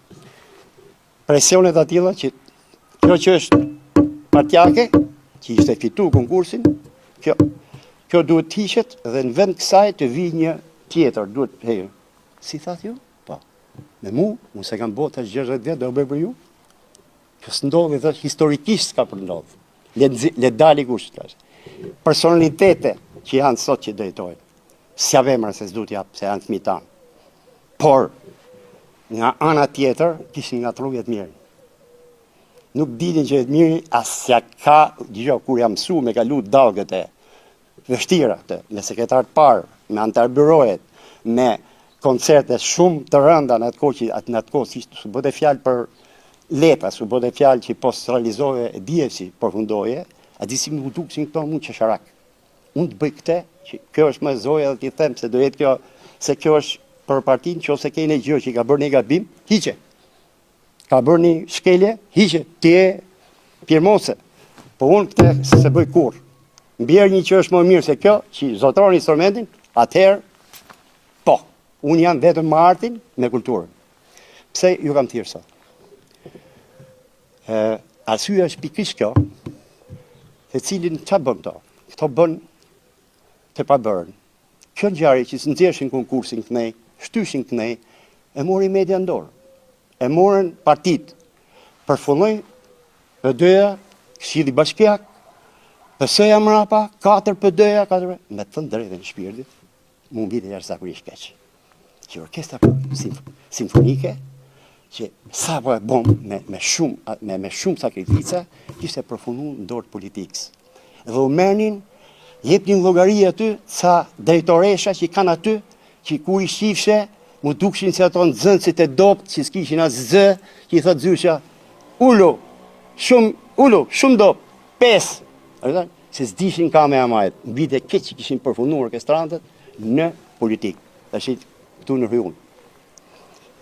presionet atilla që kjo që është partiake, që ishte fitu konkursin, kjo, kjo duhet të hiqet dhe në vend kësaj të vijë një tjetër, duhet, hej, si thatë ju? Po, me mu, unë s'e kam bo tash 60 vjet, do e bëj për ju? Kjo s'ndodhi, thash, historikisht s'ka për ndodhë. Le, le dali kush, thash. Personalitete që janë sot që drejtojnë. S'jap emra se s'du t'jap, se janë fëmijë tanë. Por, nga ana tjetër, kishin ngatërru Jetmirin. Nuk dinin që Jetmiri as ja ka, dëgjo, kur jam mësu me kalu dallgët e vështira të, me sekretar të parë, me anëtar byrojet, me koncerte shumë të rënda në atë kohë që atë në atë kohë si s'u bëte fjalë për letra, s'u bëte fjalë që po s'realizove e dije si përfundoje, a di si m'u dukshin këto mu qesharak. Unë të bëj këtë, që kjo është më e zoja dhe t'i them se do jetë kjo, se kjo është për partinë, që ose ke një gjë që i ka bërë një gabim, hiqe. Ka bërë një shkelje, hiqe, ti e firmose. Po unë këtë s'e bëj kurrë. Mbjer një që është më mirë se kjo, që zotëron instrumentin, atëherë, po, unë jam vetëm me artin, me kulturën. Pse ju kam thirrë sot? E, arsyeja është pikërisht kjo, të cilin ça bën këto? Këto bën të pabërën. Kjo ngjarje që nxjerrshin konkursin kënej, shtyshin kënej, e mori media në dorë. E morën partitë. Përfundoi PD-ja, Këshilli Bashkiak, PS-ja mrapa, 4 PD-ja, 4 me të thënë drejtën e shpirtit, mu më vinte jashtëzakonisht keq. Që orkestra simfonike, që sapo e bom me, me shumë me, me shumë sakrifica, kishte përfundu në dorë të politikës. Dhe u merrnin, jepnin llogari aty, ca drejtoresha që i kanë aty, që kur i shifshe, m'u dukshin si ato nxënësit e dobët që s'kishin as zë, që i thotë zysha, ulu, shumë, ulu, shumë dobët, pesë, se s'dishin ka me amajt, më vinte keq që kishin përfundu orkestrantët në politikë. Tash këtu ndërhyj unë.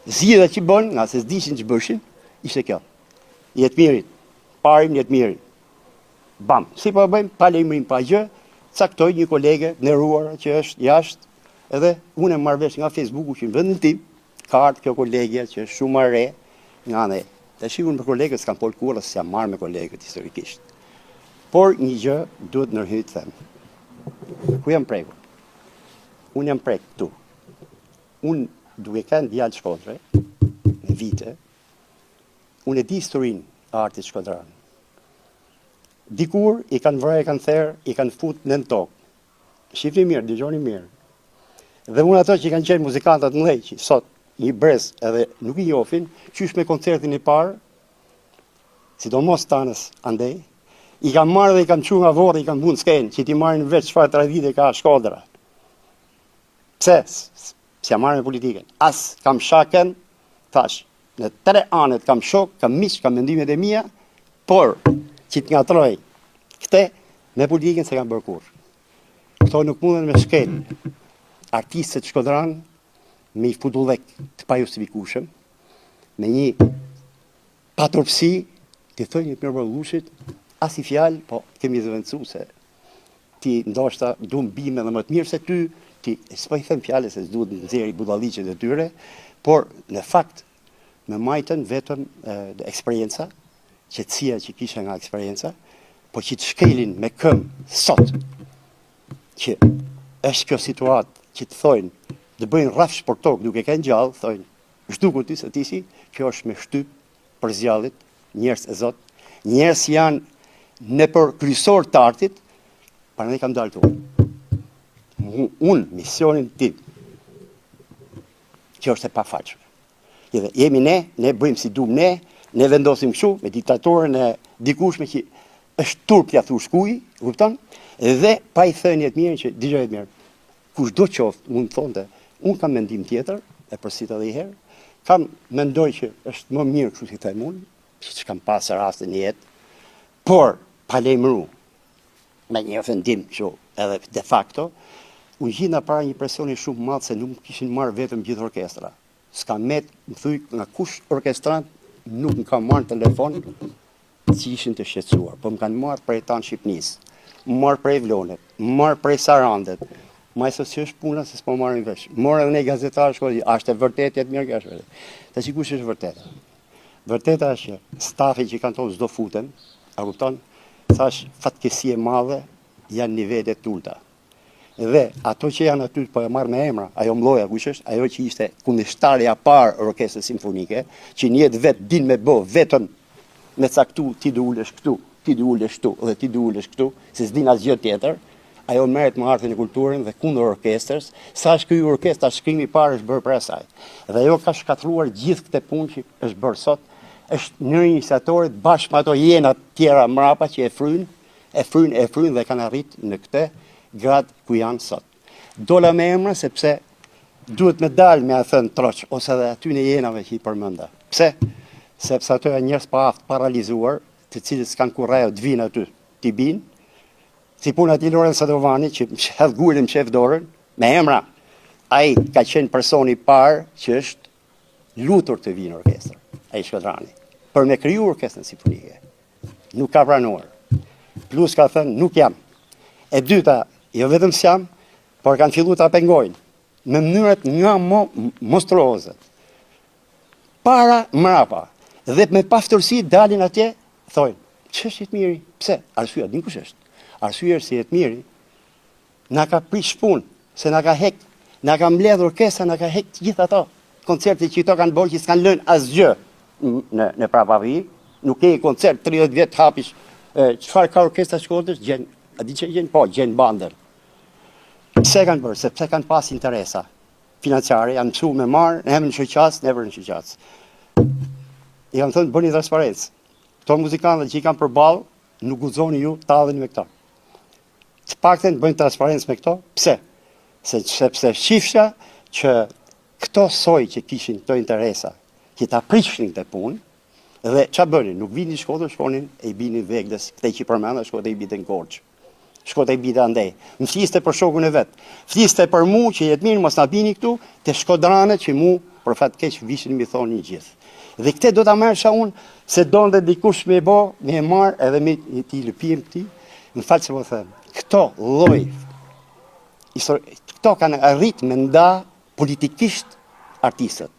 Zgjidhja që bën, nga se s'dishin që bëshin, ishte kjo. Jetmirit, parin Jetmirin. Bam, si po e bëjmë, pa lajmërim pa gjë, caktoj një kolege nderuar që është jashtë, edhe unë e marr vesh nga Facebooku që në vendin tim, ka ardhur kjo kolegja që është shumë më re nga ana e. Tash unë për kolegët s'kam fol kurrë, s'jam marrë me kolegët historikisht. Por një gjë duhet ndërhyj të them. Ku jam prekur? Unë jam prek këtu. Unë duke qenë djalë Shkodre, me vite, unë e di historinë e artit shkodran. Dikur i kanë vrarë, i kanë therë, i kanë fut nën tokë. Shifni mirë, dëgjoni mirë. Dhe unë ato që kanë qenë muzikantat më që sot një brez edhe nuk i njohin, qysh me koncertin e parë, sidomos tanës andej, i kam marrë dhe i kam çu nga vorri, i kam vu në skenë, që t'i marrin veç çfarë tradite ka Shkodra. Pse? S'jam marrë me politikën. As kam shakën, thash, në tre anët kam shok, kam miq, kam mendimet e mia, por që të ngatroj këtë me politikën s'e kam bërë kurrë. Këto nuk munden me shkel artistët shkodran me një fudullek të pajustifikueshëm, me një Paturpësi, t'i thojnë Jetmir Barbullushit, asnjë fjalë, po kemi zëvendësu se ti ndoshta duam bimë edhe më të mirë se ty, ti s'po i them fjalë se s'duhet të nxjerri budalliqet e tyre, por në fakt me majtën vetëm eksperienca, qetësia që kisha nga eksperienca, po që të shkelin me këmbë sot, që është kjo situatë që të thojnë, të bëjnë rrafsh për tokë duke qenë gjallë, thojnë, zhduku ti se ti si, kjo është me shtyp për zjallit, njerëz e zot, njerëz që janë nëpër kryesor të artit, prandaj kam dalë këtu. Unë, misionin tim, që është e pafalshme. Edhe jemi ne, ne bëjmë si duam ne, ne vendosim kështu me diktaturën e dikushme që është turp t'ia thush kuj, kupton? Dhe pa i thënë Jetmirin që dëgjo Jetmir. Kushdo qoftë mund të thonte, unë kam mendim tjetër, e përsërita edhe një herë, kam mendoj që është më mirë kështu si them unë, siç kam pas raste në jetë, por pa lajmëru me një ofendim kështu edhe de facto, u gjinda para një presioni shumë të madh se nuk më kishin marrë vetëm gjithë orkestra. S'ka met, më thuj nga kush orkestrant nuk më ka marrë në telefon që ishin të shqetësuar, po më kanë marrë prej tanë Shqipnisë, më marrë prej Vlonët, më marrë prej Sarandet, Maestro si është puna se s'po marrim vesh. Morë edhe ne gazetarë shkoj, a është e vërtetë Jetmir, kjo është vërtetë. Tash kush është vërteta? Vërteta është që stafi që kanë thonë s'do futem, a kupton? Thash fatkeqësi e madhe janë nivele të ulta. Dhe ato që janë aty, po e marr me emra, ajo Mlloja kush është, ajo që ishte kundërshtarja e parë e orkestrës simfonike, që në jetë vet din me bë vetëm me caktu ti do ulesh këtu, ti do ulesh këtu dhe ti do ulesh këtu, se s'din asgjë tjetër. Ajo merret me artin e kulturën dhe kundër orkestrës, sa është kriju orkestra, shkrimi i parë është bërë prej asaj. Dhe ajo ka shkatërruar gjithë këtë punë që është bërë sot, është një iniciatoret bashkë me ato jena tjera mrapa që e frynë, e frynë, e frynë dhe kanë arrit në këtë grad ku janë sot. Dola me emra sepse duhet me dalë me a thënë troç, ose edhe aty në jenave që i përmenda. Pse? Sepse ato janë njerëz pa aftë, paralizuar, të cilët s'kanë kurajo të vinë aty, t'i binë, si puna e Lorenzo Sadovani, që hedh gurin mshef dorën, me emra. Ai ka qenë personi i parë që është lutur të vinë orkestër, ai shkodrani, për me kriju orkestrën simfonike. Nuk ka pranuar. Plus ka thënë, nuk jam. E dyta, jo vetëm s'jam, por kanë fillu ta pengojnë me mënyrat nga më monstruozet. Para mrapa dhe me paftërsi dalin atje, thojnë, ç'është Jetmiri? Pse? Arsyeja, din kush është? Arsyeja është se Jetmiri Na ka prish punë, se na ka hek, na ka mbledh orkestra, na ka hek të gjithë ato koncerte që këto kanë bërë që s'kanë lënë asgjë në në prapavijë. Nuk ke koncert 30 vjet të hapish. Çfarë ka orkestra Shkodrës? Gjen, a di ç'e gjen? Po, gjen bandën. Pse kanë bërë? Sepse kanë pas interesa financiare, janë mësu me marrë në emrin shoqatës, në emrin shoqatës. I kam thënë bëni transparencë. Këto muzikantët që i kanë përballë, nuk guxoni ju talleni me këto. Të paktën bëjnë transparencë me këto. Pse? Se sepse shifsha që këto soj që kishin këto interesa, që ta prishnin këtë punë, dhe ça bënin? Nuk vinin në Shkodër, shkonin e i binin veglës, këte që i përmenda, shkote i binte në Korçë. Shkote i binte andej. Më fliste për shokun e vet. Fliste për mu që Jetmir mos na bini këtu, te shkodranët që mu për fat keq vishin mi thonin gjithë. Dhe këtë do ta merrsha unë se donte dikush me bo, me e marr edhe me t'i lëpim këtij. Më fal se po them, këto lloj këto kanë arrit me nda politikisht artistët.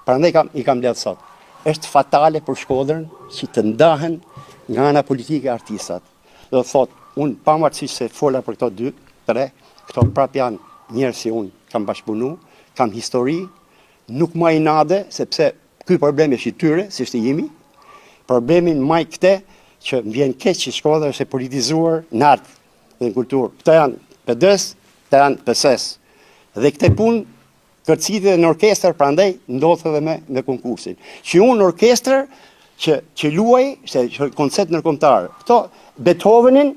Prandaj kam i kam mbledh sot. Është fatale për Shkodrën që të ndahen nga ana politike artistët. Do të thotë, unë pavarësisht se fola për këto dy, tre, këto prap janë njerëz si unë kam bashkëpunu, kam histori, nuk maj inate, sepse Ky problem është i tyre, s'është i imi. Problemin maj këtë që më vjen keq që Shkodra është e politizuar në art dhe në kulturë. Këta janë PD-s, këta janë PS-s. Dhe këtë punë kërciti në orkestër, prandaj ndodh edhe me me konkursin. Që unë në orkestër që që luaj, se që koncert ndërkombëtar. Këto Beethovenin,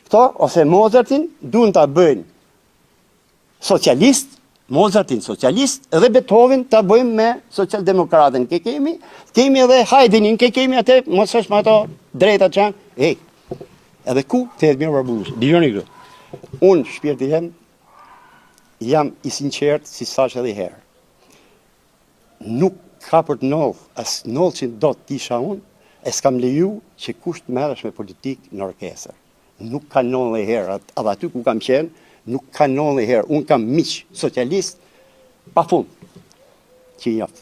këto ose Mozartin duan ta bëjnë socialist, Mozartin socialist dhe Beethoven ta bëjmë me socialdemokratin. Ke kemi, kemi edhe Haydnin, ke kemi atë, mos është me ato drejta që janë. Ej. Edhe ku te Jetmir Barbullushi. Dëgjoni këtu. Unë shpirti jem jam i sinqert si thash edhe një herë. Nuk. Ka për të ndodhë, as ndodhë që do të isha unë, e s'kam leju që kush të merresh me politikë në orkestër. Nuk ka ndodhë ndonjëherë, edhe aty ku kam qenë, nuk ka ndodhë ndonjëherë. Unë kam miq socialist pa fund që i njoh.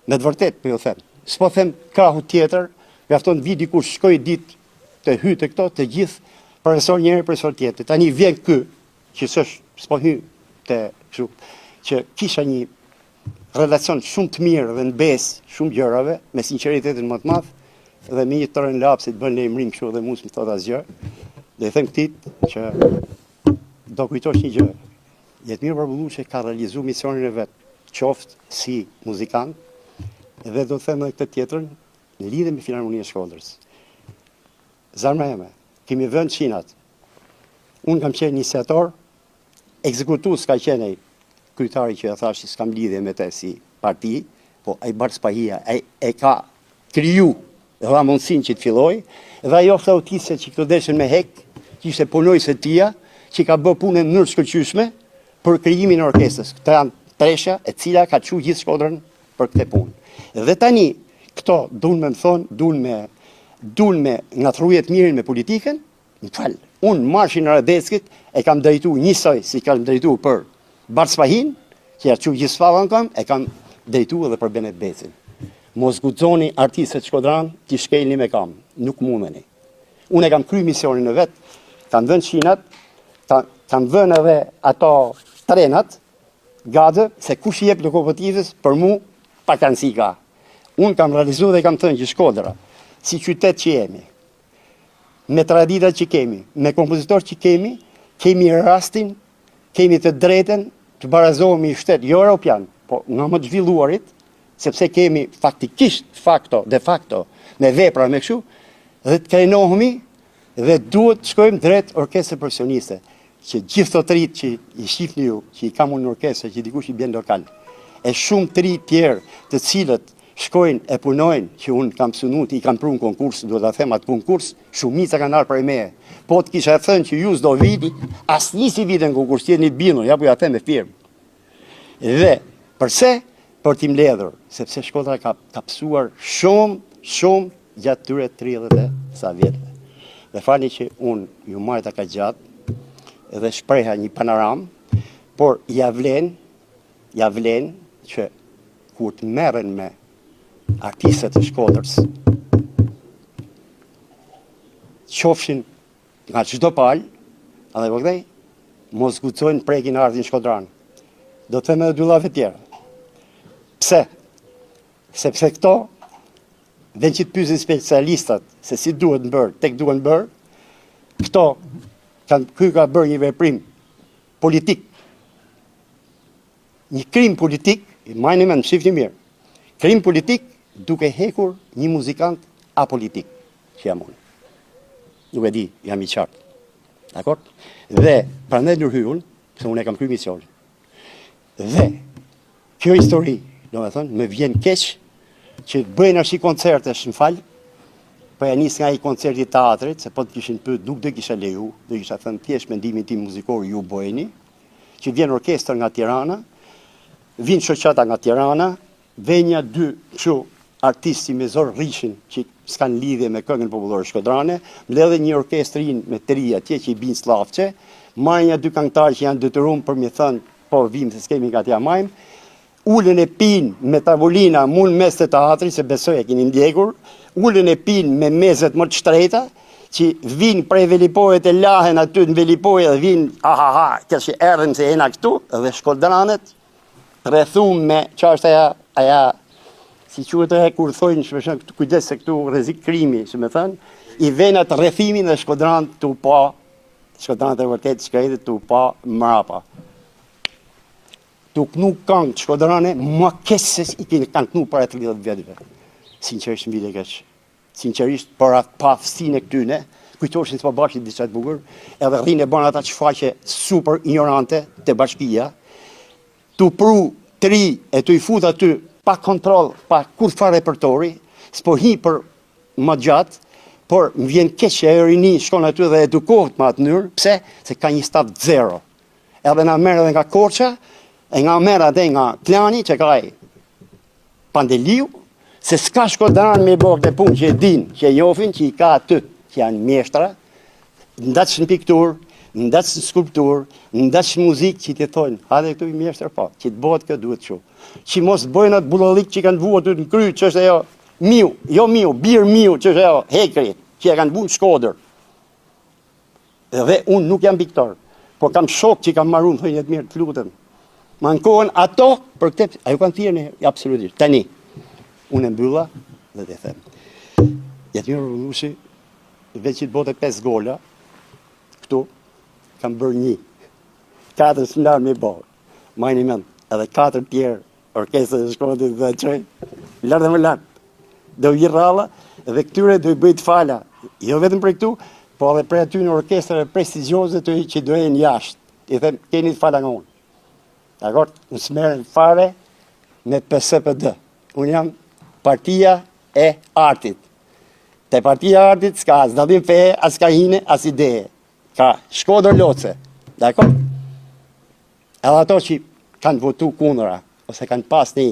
Me të vërtetë po ju them. S'po them krahu tjetër, mjafton të vi dikush shkoj ditë të hyj te këto të gjithë profesor njëri profesor tjetër. Tani vjen ky që s'është s'po hy te kështu që kisha një relacion shumë të mirë dhe në besë shumë gjërave me sinqeritetin më të madh dhe me një tren lapsit bën lajmërim kështu dhe mu s'më thotë asgjë. Dhe i them këtij që do kujtosh një gjë. Jetmir Barbullushi ka realizu misionin e vet, qoftë si muzikant, dhe do të them edhe këtë tjetrën, në lidhje me Filharmoninë e Shkodrës. Zemra eme, kemi vënë shinat. Unë kam qenë iniciator, ekzekutues ka qenë ai kryetari që e thashë s'kam lidhje me të si parti, po ai Bardh Spahia, ai e ka kriju dhe dha mundësinë që të filloj, dhe ajo flautiste që këto deshën me hek, që ishte punojëse e tija, që ka bë punë në mënyrë të shkëlqyeshme për krijimin e orkestrës. Këta janë tresha e cila ka çu gjithë Shkodrën për këtë punë. Dhe tani këto duan me më thonë, duan me duan me ngatërru Jetmirin me politikën, më fal. Unë marshin e Radeckit e kam drejtu njësoj si kam drejtu për Bardh Spahin, që ja çu gjithë spallën kam, e kam drejtu edhe për Benet Becin. Mos guxoni artistët shkodran t'i shkelni me kam, nuk mundeni. Unë e kam kry misionin e vet, kam vënë shinat, kam vënë edhe ato trenat, gati, se kush i jep lokomotivës, për mu, pak rëndësi ka. Unë kam realizu dhe kam thënë që Shkodra, si qytet që jemi, me traditat që kemi, me kompozitor që kemi, kemi rastin, kemi të drejtën të barazohemi në shtet, jo europian, po nga më të zhvilluarit, sepse kemi faktikisht, facto, de facto, me vepra, me kështu, dhe të krenohemi dhe duhet të shkojmë drejt orkestrës profesioniste, që gjithë të të rinjtë që i shifni ju, që i kam unë në orkestër, që dikush i bjen lokal, e shumë të rinj tjerë të cilët shkojnë e punojnë, që unë kam synu, i kam pru në konkurs, duhet ta them atë konkurs, shumica kanë ardhur prej meje. Po të kisha thënë që ju s'do vini, asnjë s'i vinte në konkurs, jeni të bindur, ja po ja them me firmë. Dhe përse? Për t'i mbledhur, sepse Shkodra ka, ka pësuar shumë, shumë gjatë tyre 30 e sa vjetëve. Dhe falni që unë ju marta kaq gjatë dhe shpreha një panoramë, por ja vlen, ja vlen që kur të merren me artistët e Shkodrës, qofshin nga çdo palë, edhe po këtej, mos guxojnë prekin artin shkodran. Do të them edhe dy llafe tjera. Pse? Sepse këto, vend që të pyesin specialistat se si duhet bërë, tek duhen bërë, këto, kanë, ky ka bërë një veprim politik Një krim politik, majni mend, shifni mirë. Krim politik duke hekur një muzikant apolitik, që jam unë. Nuk e di, jam i qartë. Dakor? Dhe prandaj ndërhyj unë, se unë e kam kry misionin. Dhe kjo histori, domethënë, më vjen keq që të bëjnë ashtu koncertesh, më fal, po ja nis nga ai koncerti i teatrit, se po të kishin pyet, nuk do kisha leju, do kisha thënë thjesht mendimin tim muzikor ju bëjeni, që vjen orkestër nga Tirana, vin shoqata nga Tirana, vjen nja dy kështu artistë me zor rrishin që s'kan lidhje me këngën popullore shkodrane, mbledhin një orkestrin me të ri atje që i bin sllavçe, marrin nja dy këngëtarë që janë detyruar për me thënë po vim se s'kemi nga t'ja majmë, Ulen e pinë me tavolina mu në mes të teatrit, se besoj e keni ndjekur, ulen e pinë me mezet më të shtrejta, që vinë prej Velipojët e lahen aty në Velipojë dhe vinë, aha ha, kjo që erdhëm se jena këtu, dhe shkodranët rrethum me, që është aja, aja, si quhet aja kur thojnë, shpeshherë, këtu kujdes se këtu rrezik krimi, si me thënë, i vejnë atë rrethimin dhe shkodranët tu pa, shkodranët e vërtetë shkretët tu pa mrapa. Tu knu kangë shkodrane, ma keq se i keni kanë knu para 30 vjetëve. Sinqerisht më vjen keq. Sinqerisht për atë paaftësinë e këtyne, kujtoshin se po bajshin diçka të bukur, edhe rrinë e bën ata shfaqje super ignorante te bashkia, tu pru të ri e tu i fut aty pa kontroll, pa kurrfarë repertori, s'po hi për më gjatë, por më vjen keq që ajo rini shkon aty dhe edukohet me atë mënyrë, pse? Se ka një staf zero. Edhe na merr edhe nga Korça, e nga merr atë nga Klani që ka ai. Pandeliu, se s'ka shkodran me bo këtë punë që e din, që e njofin, që i ka aty, që janë mjeshtra, ndaç në pikturë, ndaç në skulpturë, ndaç në muzikë që t'i thojnë, hajde këtu i mjeshtër, po, që të bëhet kjo duhet kështu. Që mos bëjnë atë budallik që kanë vu aty në kry, që është ajo miu, jo miu, bir miu, që është ajo hekri, që e kanë vu në Shkodër. Dhe unë nuk jam piktor, por kam shokë që kam marru më thënë Jetmir, të lutem. Më ankohen ato për këtë, a ju kanë thirrë një, absolutisht. Tani, unë e mbylla dhe të them. Jetmir Rrollushi, veç që të bote 5 gola, këtu, kam bërë një. Katër s'më lanë me bo. Majni mend, edhe katër tjerë Orkestrën e Shkodrës do ta çoj lart dhe më lart. Do vi rralla dhe këtyre do i bëj të fala, jo vetëm prej këtu, po edhe prej aty në orkestrave prestigjioze të që do jenë jashtë. I them keni të fala nga unë. Dakor, unë s'merrem fare me PSPD. Unë jam partia e artit. Te partia e artit s'ka as dallim feje, as krahine, as ideje. Ka Shkodër loce. Dakor? Edhe ato që kanë votu kundra, ose kanë pas një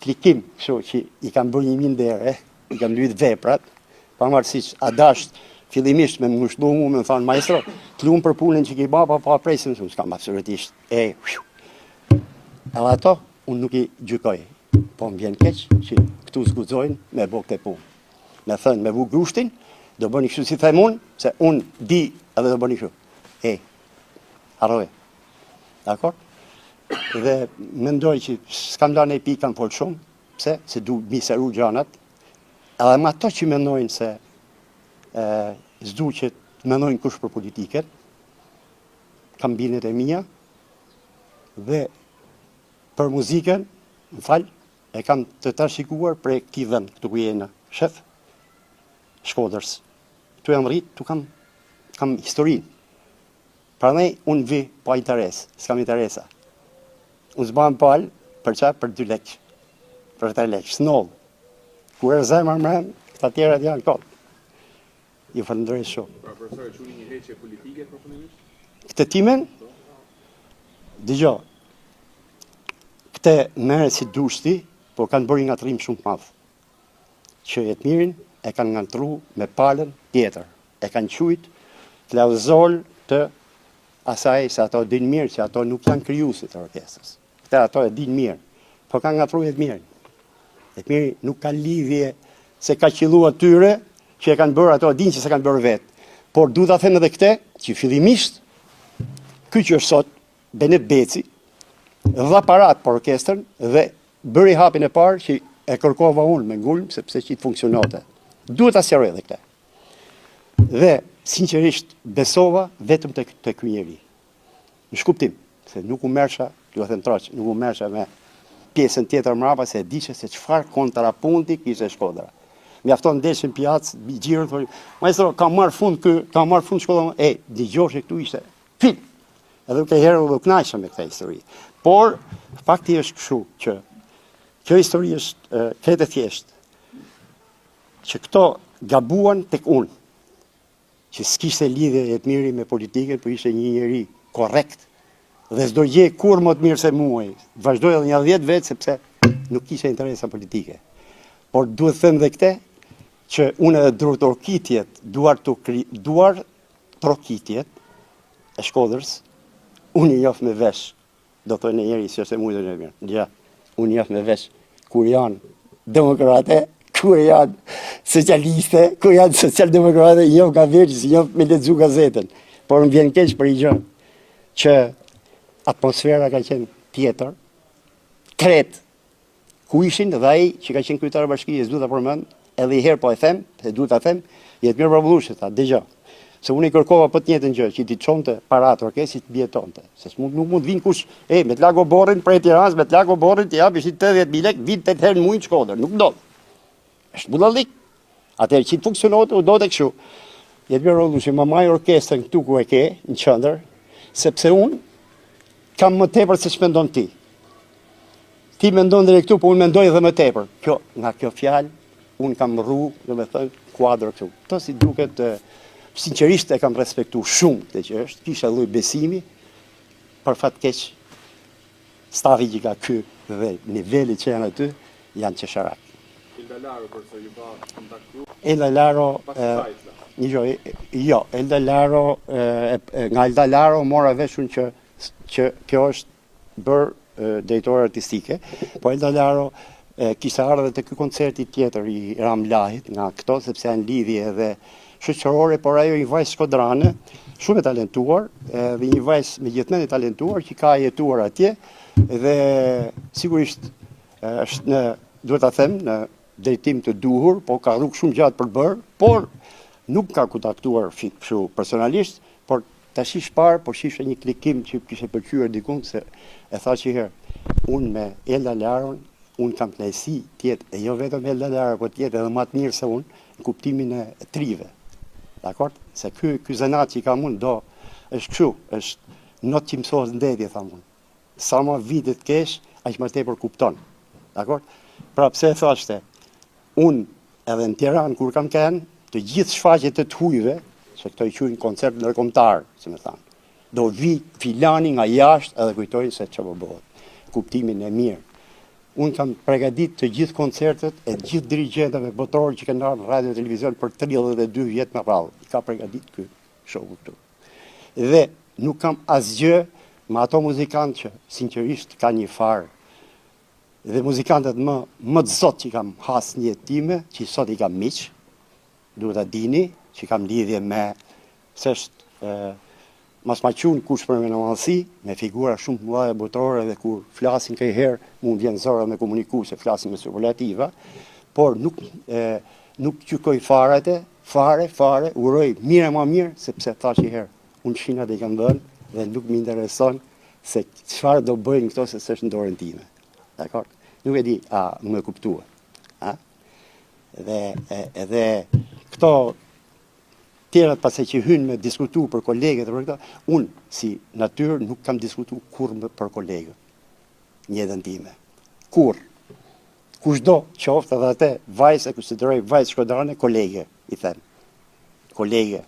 klikim, kështu që i kanë bërë një mirë ndere, i kanë lyt veprat, pavarësisht, a dasht fillimisht me më ngushllu mu, me më thonë, maestro, të lumë për punën që ki ba, pa, pa presim, s'kam s'kam absolutisht, e, hiu. Edhe ato, unë nuk i gjykoj, po më vjen keq që këtu s'guxojnë me bo këtë punë. Me thënë, me vu grushtin, do bëni kështu si them unë, se unë di edhe do bëni kështu. E, Harroje. Dakor? Dhe mendoj që s'kam lanë një pikë, kam folë shumë, pse? Se du mi sqaru gjanat, edhe me ato që mendojnë se e, s'du që të mendojnë kush për politikën, kam bindjet e mia, dhe për muzikën, më fal, e kam të trashëguar prej këtij vend, këtu ku jena, shef, Shkodrës. Këtu jam rrit, këtu kam, kam historinë. Prandaj unë vi pa interes, s'kam interesa. Unë s'bahem palë, për ça? Për 2 lekë, për 3 lekë, s'ndodh. Kur e zemra mrena, këta tjerat janë kot. Ju falënderoj shumë. Pra profesor, e quni një heqje politike përfundimisht? Këtë timen? Dëgjo, këtë merre si dush ti, po kanë bërë një ngatërrim shumë të madh. Që Jetmirin e kanë ngatërru me palën tjetër. E kanë qujt klauzol të asaj se ato dinë mirë që ato nuk janë krijuesit të orkestrës. Këtë ato e dinë mirë. Po kanë ngatërru Jetmirin. Jetmiri nuk ka lidhje se ka qillu atyre që e kanë bërë ato e dinë që s'e kanë bërë vetë. Por du ta them edhe këtë që fillimisht ky që është sot Benet Beci dha parat për orkestrën dhe bëri hapin e parë që e kërkova unë me ngulm sepse që të funksiononte. Duhet ta sqaroj edhe këtë. Dhe sinqerisht besova vetëm te te ky njeri. Në shkuptim, se nuk u merrsha, ju e them troç, nuk u merrsha me pjesën tjetër mrapa se e disha se çfarë kontrapunti kishte Shkodra. Mjafton ndeshën pjacë, xhiro thonë, maestro, ka marr fund ky, ka marr fund Shkodra. E, dëgjoshe këtu ishte film. Edhe ke herë u kënaqesha me këtë histori. Por fakti është kështu që kjo histori është krejt e thjeshtë. Që këto gabuan tek unë, që s'kishte lidhje Jetmiri me politikën, por ishte një njeri korrekt dhe s'do gjej kurrë më të mirë se mua. Vazhdoi edhe një 10 vjet sepse nuk kishte interesa politike. Por duhet them dhe këtë që unë edhe duartrokitjet, duartrokitjet e Shkodrës, unë i njoh me vesh Do thonë një njeri si është e mujtë në mirë. Ja, unë i njoh me vesh kur janë demokrate, kur janë socialiste, kur janë socialdemokrate, i njoh nga veshi, s'i njoh me lexu gazetën. Por më vjen keq për një gjë, që atmosfera ka qenë tjetër, krejt Ku ishin dhe ai që ka qenë kryetar bashkie, s'du ta përmend, edhe një herë po e them, se duhet ta them, Jetmir Barbullushi tha, dëgjo. Se unë i kërkova po të njëjtën gjë, që t'i çonte paratë orkestrës të mbijetonte. Se s'mund nuk mund të vinë kush, e me të lagë oborrin prej Tiranës, me të lagë oborrin t'i japësh 80000 lekë, vin 8 herë në muaj në Shkodër, nuk ndodh. Është budallik. Atëherë që të funksiononte, u dote kështu. Jetmir Rrollushi, ma maj orkestrën këtu ku e ke, në qendër, sepse unë kam më tepër se ç'mendon ti. Ti mendon deri këtu, po unë mendoj edhe më tepër. Kjo, nga kjo fjalë, unë kam rru, domethënë, kuadër këtu. Këto si duket, sinqerisht e kam respektu shumë këtë që është, kisha lloj besimi, për fat keq, stafi që ka ky dhe niveli që janë aty, Janë qesharak. Elda Laro, profesor, ju ka kontaktu? Elda Laro, një gjë, jo, Elda Laro, nga Elda Laro mora vesh unë që, që kjo është bërë drejtore artistike, po Elda Laro kishte ardhur te ky koncerti tjetër i Ram Lahit nga këto, sepse janë lidhje edhe shoqërore, por ajo një vajzë shkodrane, shumë e talentuar, dhe një vajzë me gjithë mend e talentuar që ka jetuar atje, dhe sigurisht është në, duhet ta them, në drejtim të duhur, po ka rrugë shumë gjatë për bërë, por nuk ka kontaktuar kështu personalisht, por tash ish parë, po shifsha një klikim që kishte pëlqyer dikund se e tha që herë, unë me Elda Laron, unë kam kënaqësi të jetë e jo vetëm Elda Laro, po të jetë edhe më të mirë se unë në kuptimin e trive. Dakor? Se ky ky zanat që kam unë do është kështu, është not që mësohet në deti, tham unë. Sa ma vite të kesh, aq më tepër kupton. Dakor? Pra pse e thashë te? Unë edhe në Tiranë kur kam qenë, të gjithë shfaqjet e të hujve, se këto i quajnë koncert ndërkombëtar, si me thanë. Do vi filani nga jashtë edhe kujtojnë se ç'po bëhet. Kuptimin e mirë. Unë kam pregadit të gjithë koncertet e të gjithë dirigjentëve botërorë që kanë ardhur në radio televizion për 32 vjet me radhë. I ka pregadit ky shoku këtu. Dhe nuk kam asgjë me ato muzikantë që sinqerisht kanë një farë dhe muzikantët më më të zot që kam has në jetë time, që sot i kam miq, duhet ta dini, që kam lidhje me se është e, mos ma qun kush për mendjemadhësi, me figura shumë të mëdha botërore dhe kur flasin këj herë, mu më vjen zor me komuniku se flasin me superlativa, por nuk e, nuk gjykoj fare atë, Fare, fare, uroj mirë e ma mirë, sepse thashë një herë, unë shinat i kam dhënë dhe nuk më intereson se çfarë do bëjnë këto se s'është në dorën time. Dakor? Nuk e di, a më kuptuat. A? Dhe edhe këto tjerat pastaj që hynë me diskutu për kolegët dhe për këto, unë si natyrë nuk kam diskutu kurrë për kolegët në jetën time. Kurrë. Kushdo qoftë edhe atë vajzë e konsideroj vajzë shkodrane kolege, i them. Kolege.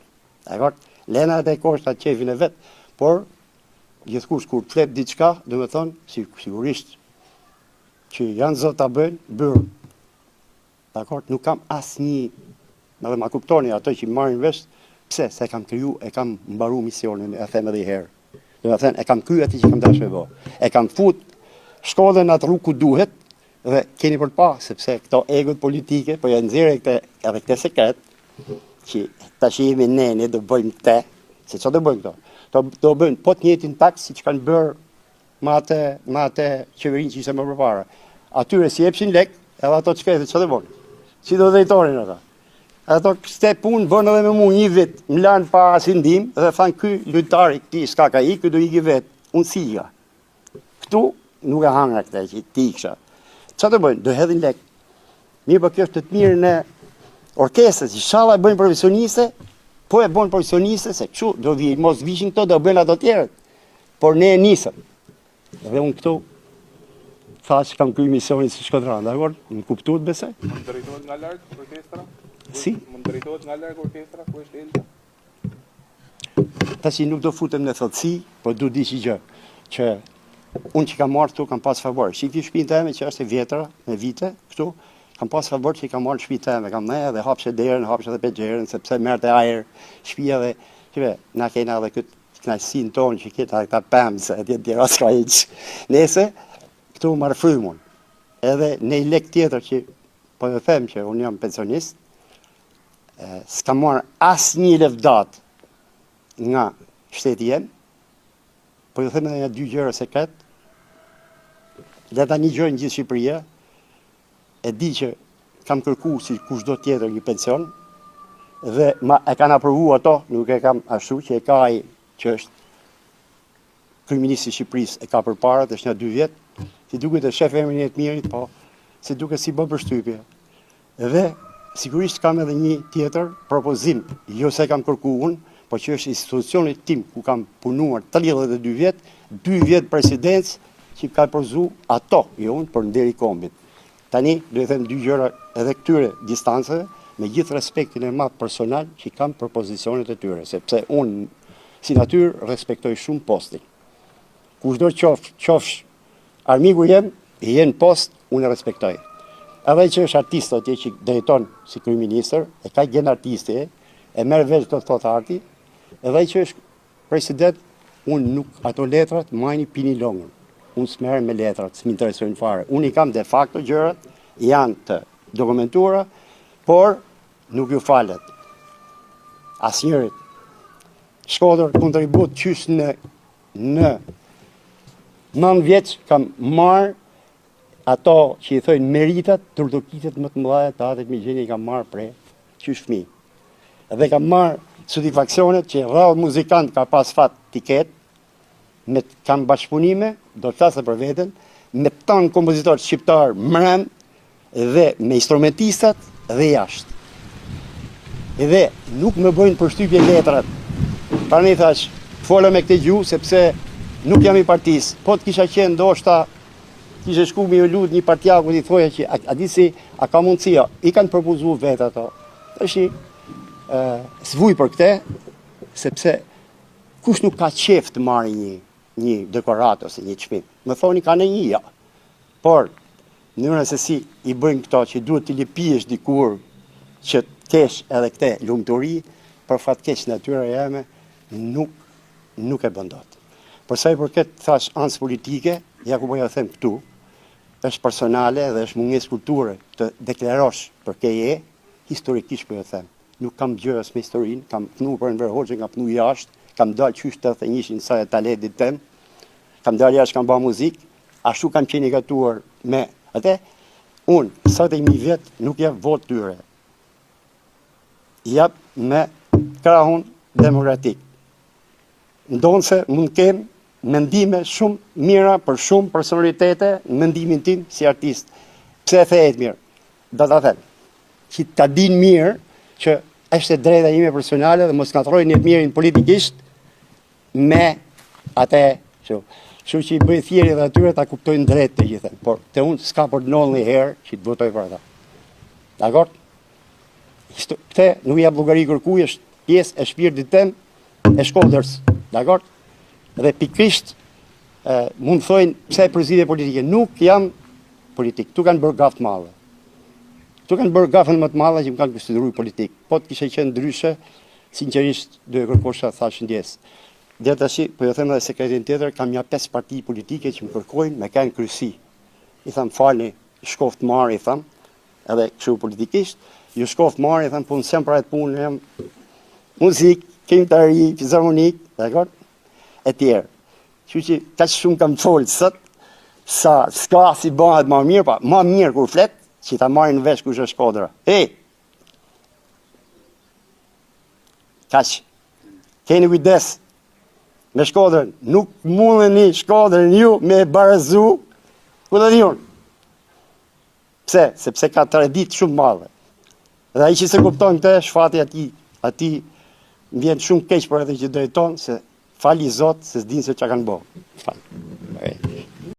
Dakor? Lena atë e koshta qefin e vet, por gjithkush kur flet diçka, domethënë, si, sigurisht që janë zot ta bëjnë, bërë. Dakor? Nuk kam asnjë, edhe ma kuptoni ato që marrin vesh, pse se kam kryu, e kam mbaru misionin, e them edhe një herë. Domethënë, e kam kry atë që kam dashur me bo. E kam fut shkollën në atë rrugë ku duhet dhe keni për të pa, sepse këto egot politike, po ja nxjerrë këtë, edhe këtë sekret, që tash jemi ne, ne do bëjmë këtë, se çfarë do bëjmë këto? Do, do bëjnë po të njëjtin takt siç kanë bërë me atë, me atë qeverinë që ishte më përpara. Atyre s'i jepshin lek, edhe ato të shkretë, çfarë do bëjnë? Si do drejtonin ata? Ato këste punë bënë edhe me mu një vit, më lanë pa asnjë ndihmë dhe thanë ky lojtari këtij s'ka ka ik, ky do iki vetë. Unë si ika. Këtu nuk e hangra këtë që ti iksha. Ça do bëjnë? Do hedhin lek. Mirë, po kjo është të mirën e orkestrës, ishalla e bëjnë profesioniste, po e bëjnë profesioniste, se kështu do vi, mos vishin këto, do bëjnë ato tjerët. Por ne e nisëm. Dhe unë këtu thashë kam kry misionin si shkodran, dakor? Më kuptuat besoj? Mund drejtohet nga larg orkestra? Si? Mund drejtohet nga larg orkestra, ku është Elda? Tashi nuk do futem në thellësi, po du di një gjë, që unë që kam marrë këtu kam pas favor. Shihni shpinë teme që është e vjetra me vite këtu, kam pas favor që i kam marrë në shtëpinë teme, kam ne edhe hapshe derën, hapshe edhe penxheren, sepse merrte ajër shtëpia dhe shife, na kena edhe këtë kënaqësinë tonë që këta këta pemë se atje tjera s'ka hiç. Nese, këtu marr frymë unë. Edhe një lek tjetër që po ju them që unë jam pensionist, s'kam marrë asnjë levdatë nga shteti jem, po ju them edhe një dy gjëra sekret, dhe ta nigjojnë gjithë Shqipëria, E di që kam kërku si kushdo tjetër një pension dhe ma e kanë aprovu ato, nuk e kam ashtu që e ka ai që është kryeministri i Shqipërisë e ka përpara tash nja dy vjet, si duket e shef emrin e të mirit, po si duket s'i bën përshtypje. Dhe sigurisht kam edhe një tjetër propozim, jo se kam kërku unë, po që është institucionit tim ku kam punuar 32 vjet, 2 vjet presidencë që ka propozu ato, jo unë, për nder i kombit. Tani, do i them dy gjëra edhe këtyre distanceve, me gjithë respektin e madh personal që kam për pozicionet e tyre, sepse unë si natyrë respektoj shumë postin. Kushdo qoftë, qofsh armiku jem, je në post, unë e respektoj. Edhe ai që është artist atje që drejton si kryeministër, e ka gen artisti, e merr vesh do të thotë arti, edhe ai që është president, unë nuk ato letrat majni pini longun. Unë s'merrem me letrat, s'më interesojnë fare. Unë i kam de facto gjërat, janë të dokumentuara, por nuk ju falet. Asnjërit. Shkodër kontribut qysh në në 9 vjeç kam marrë Ato që i thojnë meritat, duartrokitjet më të mëdha të Teatrit Migjeni i kam marrë prej qysh fëmijë. Dhe kam marrë satisfaksionet që rrallë muzikant ka pas fat t'i ketë, me kam bashkëpunime, do të flas për veten, me tanë kompozitorët shqiptarë mrena dhe me instrumentistat dhe jashtë. Dhe nuk më bëjnë përshtypje letrat. Prandaj thash, fola me këtë gjuhë sepse nuk jam i partisë. Po të kisha qenë ndoshta kisha shku me iu lut një partiaku t'i thoja që a, a di si, a ka mundësi, jo. I kanë propozu vetë ato. Tashi, s'vuj për këte, sepse kush nuk ka qef të marrë një, një dekoratë ose një çmim. Më thoni ka në një, jo. Por, mënyra se si i bëjnë këto që duhet t'i lëpihesh dikur që të kesh edhe këtë lumturi, për fat keq natyra jeme nuk nuk e bën dot. Për sa i përket thash anës politike, ja ku po ja them këtu, është personale dhe është mungesë kulture të deklarosh për ke je, historikisht po ja them. Nuk kam gjë as me historinë, kam punu për Enver Hoxhën, kam punu jashtë, kam dalë qysh 81-shin sa e talentit tem, kam dalë jashtë, kam ba muzikë, ashtu kam qenë i gatuar me atë, unë, 71 vjet, nuk jap votë tyre. Jap me krahun demokratik. Ndonëse mund të kem mendime shumë mira për shumë personalitete në mendimin tim si artist. Pse e the mirë? Do ta them. Që ta dinë mirë që është e drejta ime personale dhe mos ngatërrojnë Jetmirin politikisht me atë kështu. Kështu që i bëj thirrje edhe atyre ta kuptojnë drejt të gjithën, por te unë s'ka për të ndodhur një herë që të votoj për ata. Dakor? Këtë nuk i jap llogari kërkuj, është pjesë e shpirtit tem e Shkodrës. Dakor? Dhe pikërisht mund të thojnë pse përzgjedhje politike. Nuk jam politik. Ktu kanë bërë gafë të madhe. Ktu kanë bërë gafën më të madhe që më kanë konsideruar politik. Po të kishe qenë ndryshe, sinqerisht do e kërkosha thashë ndjesë. Deri tash po ju them edhe sekretin tjetër, kam nja pesë parti politike që më kërkojnë me kanë kryesi. I tham falni, shkoft marrë, i tham, edhe kështu politikisht, ju shkoft marrë, i tham, po unë s'jam për atë punë, jam muzikë, këngëtari, fizarmonik, dakor? E tjerë. Kështu që kaq shumë kam folë sot, sa s'ka si bëhet më mirë, pa, më mirë kur flet, që ta marrin vesh kush është Shkodra. Ej, Kaq. Keni kujdes me Shkodrën. Nuk mundeni Shkodrën ju me barazu. Ku do unë? Pse? Sepse ka traditë shumë madhe. Dhe ai që s'e kupton këtë, është fati atij, atij më vjen shumë keq për atë që drejton, se fali Zot se s'din se çka kanë bërë. Fal.